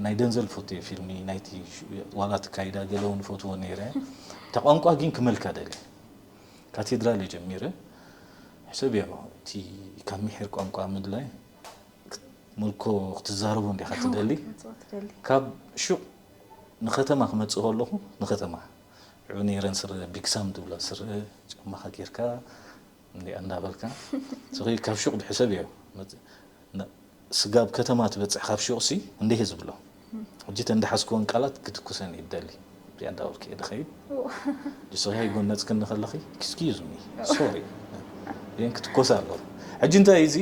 ናይ ደንዘል ፎቶ ፊልሚ ናይቲ ዋላ ትካይዳ ገለ እውን ፈትዎ ነይረ እታ ቋንቋ ግን ክመልካ ደሊ ካቴድራል ጀሚረ ሕሰብ እየ እቲ ካብ ምሕር ቋንቋ ምድላይ መልኮ ክትዛረቦ እንዲኻ ትደሊ ካብ ሹቕ ንከተማ ክመፅእ ከለኹ ንከተማ ሽዑ ነይረን ስረ ቢግሳም ትብላ ስረ ጫማኻ ጌርካ እንዲኣ እንዳበልካ ስኺ ካብ ሹቕ ድሕሰብ እዮ ስጋብ ከተማ ትበፅሕ ካብ ሹቕሲ እንዲህ ዝብሎ ሕጂ ተንዳሓዝክወን ቃላት ክትኩሰን ይደሊ እዚኣ እንዳበልክ እየ ድኸይድ ንስኺ ጎነፅክኒ ከለኺ excuse me sorry እየን ክትኮሳ ኣለዎ ሕጂ እንታይ እዚ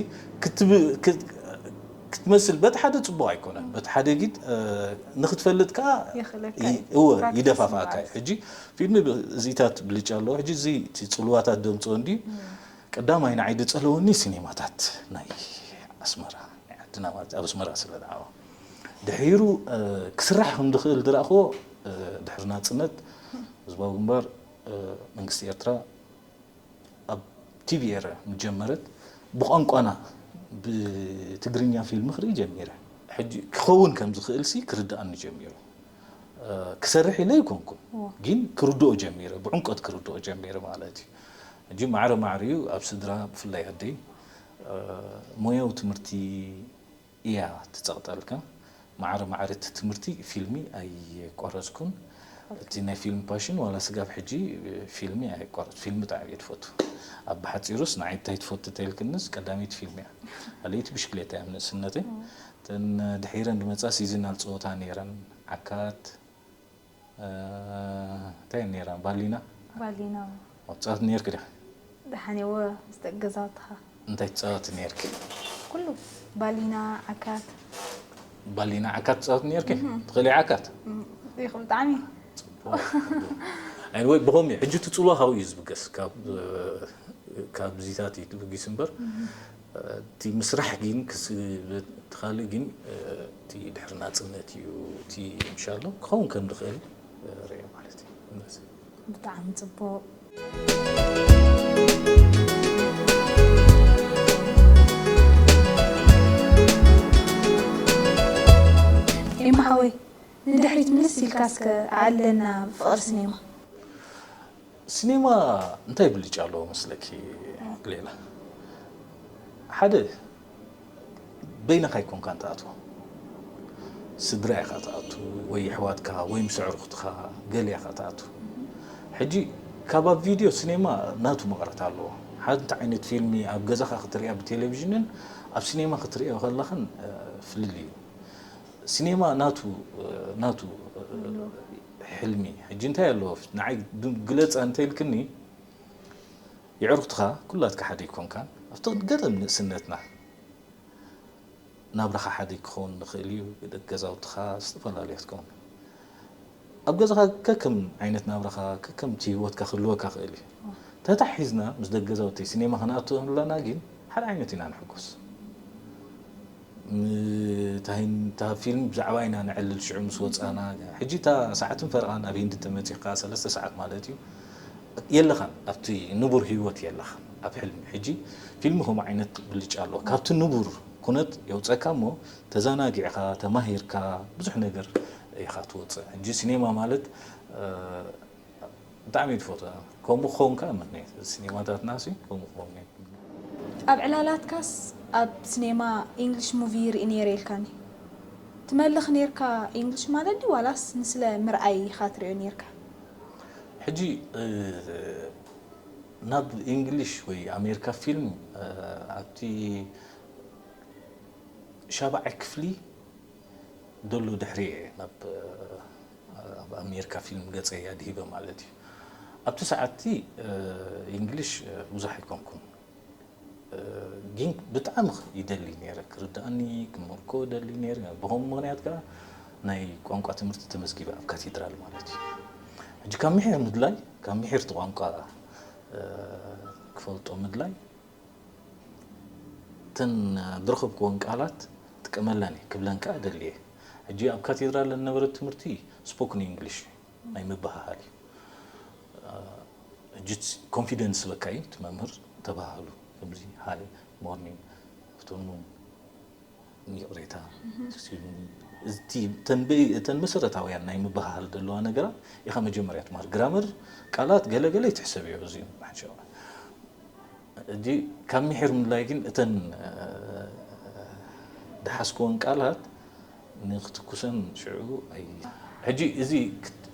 ክትመስል በቲ ሓደ ፅቡቅ ኣይኮነን በቲ ሓደ ጊድ ንክትፈልጥ ከዓ ይደፋፋካ እዩ ሕጂ ፊልሚ እዚታት ብልጫ ኣለዎ ሕጂ እዚ እቲ ፅልዋታት ደምፅኦ እንዲ ቀዳማይ ንዓይ ድፀለወኒ ሲኔማታት ናይ ኣስመራ ናይ ዓድና ማለት ኣብ ኣስመራ ስለ ዝዓበ ድሒሩ ክስራሕ ከም ዝኽእል ዝረእኽዎ ድሕሪ ናፅነት ህዝባዊ ግንባር መንግስቲ ኤርትራ ኣብ ቲቪ ኤረ ምጀመረት ብቋንቋና ብትግርኛ ፊልም ክርኢ ጀሚረ ሕጂ ክኸውን ከም ዝኽእል ሲ ክርድኣኒ ጀሚሩ ክሰርሕ ኢለ ይኮንኩን ግን ክርድኦ ጀሚረ ብዕምቀት ክርድኦ ጀሚረ ማለት እዩ ሕጂ ማዕረ ማዕሪኡ ኣብ ስድራ ብፍላይ ኣደይ ሞያዊ ትምህርቲ እያ ትጸቕጠልካ። ማዕረ ማዕረ እቲ ትምህርቲ ፊልሚ ኣይቋረጽኩን። እቲ ናይ ፊልም ፓሽን ዋላ ስጋብ ሕጂ ፊልሚ ኣይቋረጽ ፊልሚ ብጣዕሚ እየ ትፈቱ። ኣብ ብሓጺሩስ ንዓይ እንታይ ትፈቱ ተይልክንስ ቀዳመይቲ ፊልሚ እያ። ካልኣይቲ ብሽክሌታ እያ ንእስነተይ። እተን ድሒረን ዝመጻ ሲዝናል ጸወታ ነይረን ዓካት እንታይ ነይራ ባሊና ባሊና ትፃወት ነይርክ ዲኻ? ደሓን እየ ምስ ደቂ ገዛውትኻ እንታይ ትፃወት ነይርክ? ኩሉ ባሊና ዓካት ባሊና ዓካት ትፃወት ነይርክ? ትኽእሊ ዓካት? ይኽእል ብጣዕሚ ወይ ብኸምኡ ሕጂ እቲ ፅልዋ ካብኡ እዩ ዝብገስ ካብ ዚታት እዩ ትብጊስ እምበር እቲ ምስራሕ ግን እቲ ካልእ ግን እቲ ድሕሪ ናፅነት እዩ እቲ ምሻሎ ክኸውን ከም ዝኽእል ርአ ማለት እዩ። ብጣዕሚ ፅቡቅ። ኤማ ሓወይ ንድሕሪት ምልስ ኢልካ እስከ ኣዕልለና ብፍቕሪ ሲኔማ። ሲኔማ እንታይ ብልጫ ኣለዎ መስለኪ ሌላ? ሓደ በይንኻ ኣይኮንካን ትኣትዎ፣ ስድራ ኢኻ ትኣቱ ወይ ኣሕዋትካ ወይ ምስ ኣዕሩኽትኻ ገለ ኢኻ ትኣቱ። ሕጂ ካብ ኣብ ቪድዮ ሲኔማ ናቱ መቐረት ኣለዎ። ሓንቲ ዓይነት ፊልሚ ኣብ ገዛኻ ክትሪኣ ብቴሌቪዥንን ኣብ ሲኔማ ክትሪኦ ከለኽን ፍልልይ እዩ። ሲኔማ ናቱ ናቱ ሕልሚ ሕጂ እንታይ ኣለዎ ንዓይ ግለፅ እንተልክኒ የዕሩኽትኻ ኩላትካ ሓደ ኣይኮንካን ኣብቲ ገጠም ንእስነትና ናብራኻ ሓደ ክኸውን ንኽእል እዩ። ገዛውትኻ ዝተፈላለያ ትኸውን ኣብ ገዛኻ ከከም ዓይነት ናብራኻ ከከምቲ ህይወትካ ክህልወካ ክእል እዩ። ተታሒዝና ምስ ደገ ገዛውቲ ሲኔማ ክንኣቱ ከለና ግን ሓደ ዓይነት ኢና ንሕጎስ። ታይን እታ ፊልም ብዛዕባ ኢና ንዕልል ሽዑ ምስ ወፃና ሕጂ እታ ሰዓትን ፈረቓን ኣብ ሂንዲ ተመፂኻ ሰለስተ ሰዓት ማለት እዩ የለኻን ኣብቲ ንቡር ህይወት የለኻን ኣብ ሕልሚ ሕጂ ፊልሚ ከምኡ ዓይነት ብልጫ ኣለዎ ካብቲ ንቡር ኩነት የውፀካ እሞ ተዛናጊዕኻ ተማሂርካ ብዙሕ ነገር ኢኻ ትወፅእ ሕጂ ሲኔማ ማለት ብጣዕሚ ትፈትዎ ከምኡ ክኸውን ከዓ ምክንያት ሲኔማታትና ከምኡ ክኸውን ኣብ ዕላላትካስ ኣብ ስኔማ ኢንግሊሽ ሙቪ ይርኢ ነይረ ኢልካኒ ትመልኽ ነይርካ ኢንግሊሽ ማለት ድዩ ዋላስ ንስለ ምርኣይ ኢኻ ትሪኦ ነይርካ ሕጂ ናብ ኢንግሊሽ ወይ ኣሜሪካ ፊልም ኣብቲ ሻብዓይ ክፍሊ ደሎ ድሕሪ እየ ናብ ኣብ ኣሜሪካ ፊልም ገፀይ ኣድሂበ ማለት እዩ ኣብቲ ሰዓትቲ ኢንግሊሽ ብዙሕ ኣይኮንኩን ግን ብጣዕሚ ይደሊ ነይረ ክርዳእኒ ክመልኮ ደሊ ነይረ ብኸም ምክንያት ከዓ ናይ ቋንቋ ትምህርቲ ተመዝጊበ ኣብ ካቴድራል ማለት እዩ ሕጂ ካብ ምሒር ምድላይ ካብ ምሒርቲ ቋንቋ ክፈልጦ ምድላይ እተን ዝረኸብክወን ቃላት ጥቀመለን እየ ክብለን ከዓ ደልየ ሕጂ ኣብ ካቴድራል ዝነበረ ትምህርቲ ስፖክን ኢንግሊሽ ናይ ምበሃሃል እዩ ሕጂ ኮንፊደንስ በካ እዩ እቲ መምህር ተባሃሉ ከምዚ ሃይ ሞርኒንግ ኣፍተርኑን ይቕሬታ እተን መሰረታውያን ናይ ምበሃሃል ዘለዋ ነገራት ኢኻ መጀመርያ ትማር ግራመር ቃላት ገለገለ ይትሕሰብ እዮ እዚ ሕጂ ካብ ምሒር ምድላይ ግን እተን ድሓዝክወን ቃላት ንክትኩሰን ሽዑ ሕጂ እዚ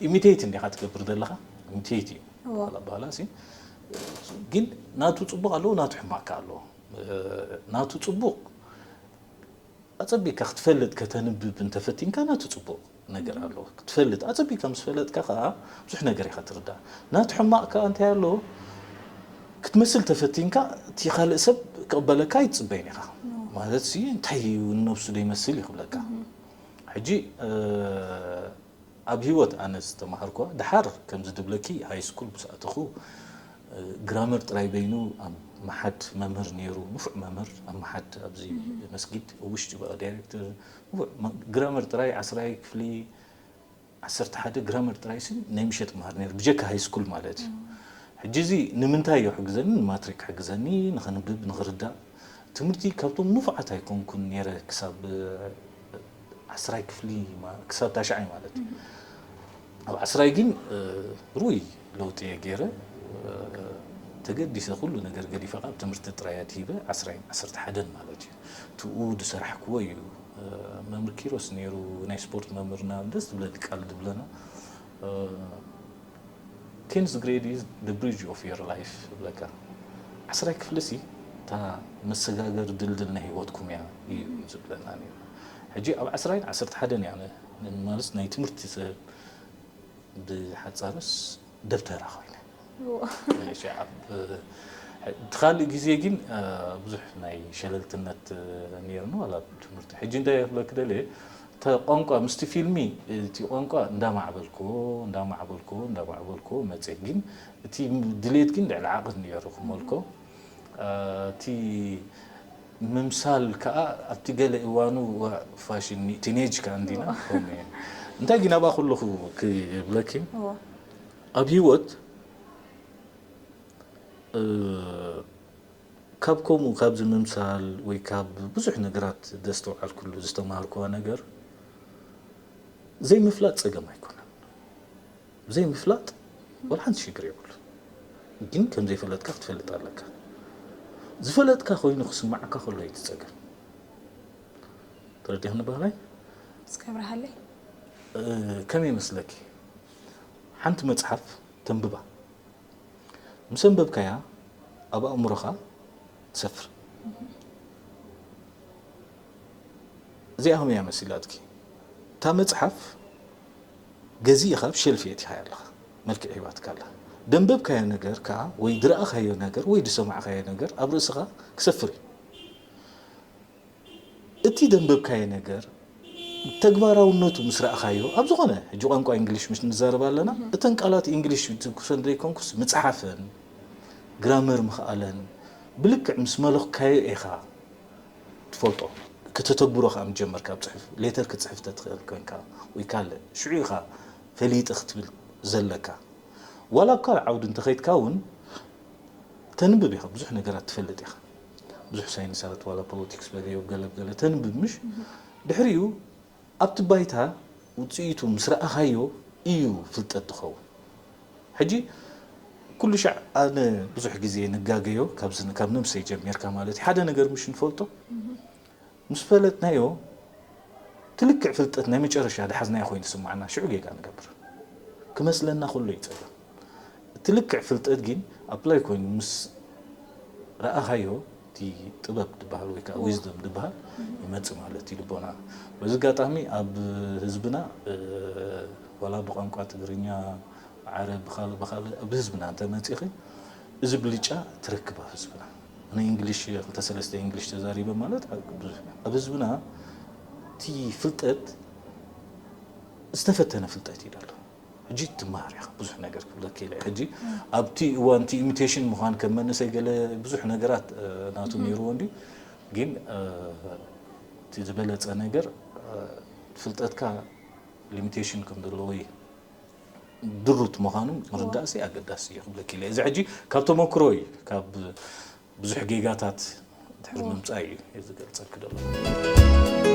ኢሚቴት እንዲኻ ትገብር ዘለኻ ኢሚቴት እዩ ባላ ግን ናቱ ፅቡቅ ኣለዎ ናቱ ሕማቅ ኣለዎ ናቱ ፅቡቅ ኣጸቢካ ክትፈልጥ ከተንብብ እንተፈቲንካ ናቱ ጽቡቕ ነገር ኣሎ ክትፈልጥ ኣጸቢካ ምስ ፈለጥካ ከዓ ብዙሕ ነገር ኢኻ ትርዳእ ናቱ ሕማቕ ከዓ እንታይ ኣሎ ክትመስል ተፈቲንካ እቲ ካልእ ሰብ ክቕበለካ ኣይትጽበይን ኢኻ ማለት ሲ እንታይ እዩ ንነብሱ ደይመስል ይኽብለካ ሕጂ ኣብ ህይወት ኣነ ዝተማሃርኳ ድሓር ከምዚ ድብለኪ ሃይ ስኩል ምስ ኣተኹ ግራመር ጥራይ በይኑ ኣብ መሓድ መምህር ነይሩ ንፉዕ መምህር ኣብ መሓድ ኣብዚ መስጊድ ውሽጢ በቃ ዳይሬክተር ንፉዕ ግራመር ጥራይ ዓስራይ ክፍሊ ዓሰርተ ሓደ ግራመር ጥራይ ሲ ናይ ምሸት መሃር ነይሩ ብጀካ ሃይ ስኩል ማለት እዩ ሕጂ እዚ ንምንታይ እዩ ሕግዘኒ ንማትሪክ ሕግዘኒ ንኸንብብ ንኽርዳእ ትምህርቲ ካብቶም ንፉዓት ኣይኮንኩን ነይረ ክሳብ ዓስራይ ክፍሊ ክሳብ ታሽዓይ ማለት እዩ ኣብ ዓስራይ ግን ሩይ ለውጢ እየ ገይረ ተገዲሰ ኩሉ ነገር ገዲፈ ካብ ትምህርቲ ጥራይ ኣድሂበ ዓስራይን ዓሰርተ ሓደን ማለት እዩ ትኡ ዝሰራሕክዎ እዩ መምህር ኪሮስ ነይሩ ናይ ስፖርት መምህርና ደስ ዝብለኒ ቃል ዝብለና Tenth grade is the bridge of your life ይብለካ። ዓስራይ ክፍሊ ሲ እታ መሰጋገሪ ድልድል ናይ ህይወትኩም እያ እዩ ዝብለና ነይሩ። ሕጂ ኣብ ዓስራይን ዓሰርተ ሓደን እያ ማለት ናይ ትምህርቲ ሰብ ብሓጻርስ ደብተራ ኮይነ። እሺ ኣብ እቲ ካልእ ግዜ ግን ብዙሕ ናይ ሸለልትነት ነይርኒ ዋላ ትምህርቲ ሕጂ እንታይ ክብለክ ደልየ ቋንቋ ምስቲ ፊልሚ እቲ ቋንቋ እንዳማዕበልክዎ እንዳማዕበልክዎ እንዳማዕበልክዎ መፀ ግን እቲ ድሌት ግን ልዕሊ ዓቕን ነይሩ ክመልኮ እቲ ምምሳል ከዓ ኣብቲ ገለ እዋኑ ፋሽን ቲኔጅ ከዓ እንዲና ከምኡ እንታይ ግን ኣብኣ ከለኹ ክብለኪ ኣብ ህይወት ካብ ከምኡ ካብዚ ምምሳል ወይ ካብ ብዙሕ ነገራት ዘስተውዓልኩሉ ዝተማሃርኩዋ ነገር ዘይምፍላጥ ፀገም ኣይኮነን። ዘይምፍላጥ ወላ ሓንቲ ሽግር የብሉ። ግን ከም ዘይፈለጥካ ክትፈልጥ ኣለካ። ዝፈለጥካ ኮይኑ ክስማዓካ ከሎ እዩ እቲ ጸገም። ተረዲእክኒ ባህላይ? እስከ ኣብርሃለይ። ከመይ ይመስለኪ? ሓንቲ መጽሓፍ ተንብባ። ምስ ኣንበብካያ ኣብ ኣእምሮኻ ትሰፍር። እዚኣ ከመይ እያ መሲላትኪ? እታ መጽሓፍ ገዚእኻ ኣብ ሸልፍ የእቲኻያ ኣለኻ። መልክዕ ሂባትካ ኣላ። ደንበብካዮ ነገር ከኣ ወይ ዝረኣኻዮ ነገር ወይ ዝሰማዕካዮ ነገር ኣብ ርእስኻ ክሰፍር እዩ። እቲ ደንበብካዮ ነገር ተግባራውነቱ ምስ ረኣኻዮ ኣብ ዝኾነ ሕጂ ቋንቋ እንግሊሽ ምስ ንዛረብ ኣለና እተን ቃላት እንግሊሽ ትኩሰን ዘይኮንኩስ ምጽሓፈን ግራመር ምኽኣለን ብልክዕ ምስ መለኽካዮ ኢኻ ትፈልጦ። ከተተግብሮ ከዓ ምጀመርካ ኣብ ፅሑፍ ሌተር ክትፅሕፍ ተትኽእል ኮይንካ ወይ ካልእ ሽዑ ኢኻ ፈሊጠ ክትብል ዘለካ። ዋላ ኣብ ካልእ ዓውዲ እንተኸይድካ እውን ተንብብ ኢኻ፣ ብዙሕ ነገራት ትፈልጥ ኢኻ። ብዙሕ ሳይንሳት ዋላ ፖለቲክስ በለዮ ገለ ገለ ተንብብ ምሽ ድሕሪኡ ኣብቲ ባይታ ውፅኢቱ ምስ ረኣኻዮ እዩ ፍልጠት ዝኸውን። ሕጂ ኩሉ ሻዕ ኣነ ብዙሕ ግዜ ንጋገዮ ካብዚ ካብ ነብሰይ ጀሚርካ ማለት እዩ ሓደ ነገር ምሽ ንፈልጦ ምስ ፈለጥናዮ ትልክዕ ፍልጠት ናይ መጨረሻ ድሓዝናዮ ኮይኑ ዝስማዓና ሽዑ ጌጋ ንገብር ክመስለና ኩሉ ይፀገም እቲ ልክዕ ፍልጠት ግን ኣፕላይ ኮይኑ ምስ ረኣኻዮ እቲ ጥበብ ዝበሃል ወይ ከዓ ዊዝደም ዝበሃል ይመፅእ ማለት እዩ ልቦና በዚ ኣጋጣሚ ኣብ ህዝብና ዋላ ብቋንቋ ትግርኛ ዓረብ ብካልእ ብካልእ ኣብ ህዝብና እንተመፂኺ እዚ ብልጫ ትረክብ ኣብ ህዝብና ኣነ እንግሊሽ ክልተ ሰለስተ እንግሊሽ ተዛሪበ ማለት ኣብ ህዝብና እቲ ፍልጠት ዝተፈተነ ፍልጠት እዩ ዘሎ ሕጂ ትመሃር ኢኻ ብዙሕ ነገር ክብለካ ኢለ ሕጂ ኣብቲ እዋን እቲ ኢሚቴሽን ምዃን ከም መንእሰይ ገለ ብዙሕ ነገራት ናቱ ነይርዎ እንድዩ ግን እቲ ዝበለፀ ነገር ፍልጠትካ ሊሚቴሽን ከም ዘለዎ እዩ ድሩት ምዃኑ ምርዳእሲ ኣገዳሲ እዩ ክብለክ ኢለ እዚ ሕጂ ካብ ተመክሮ እዩ ካብ ብዙሕ ጌጋታት ድሕሪ ምምፃእ እዩ እዚ ገልፀልክ ዘሎ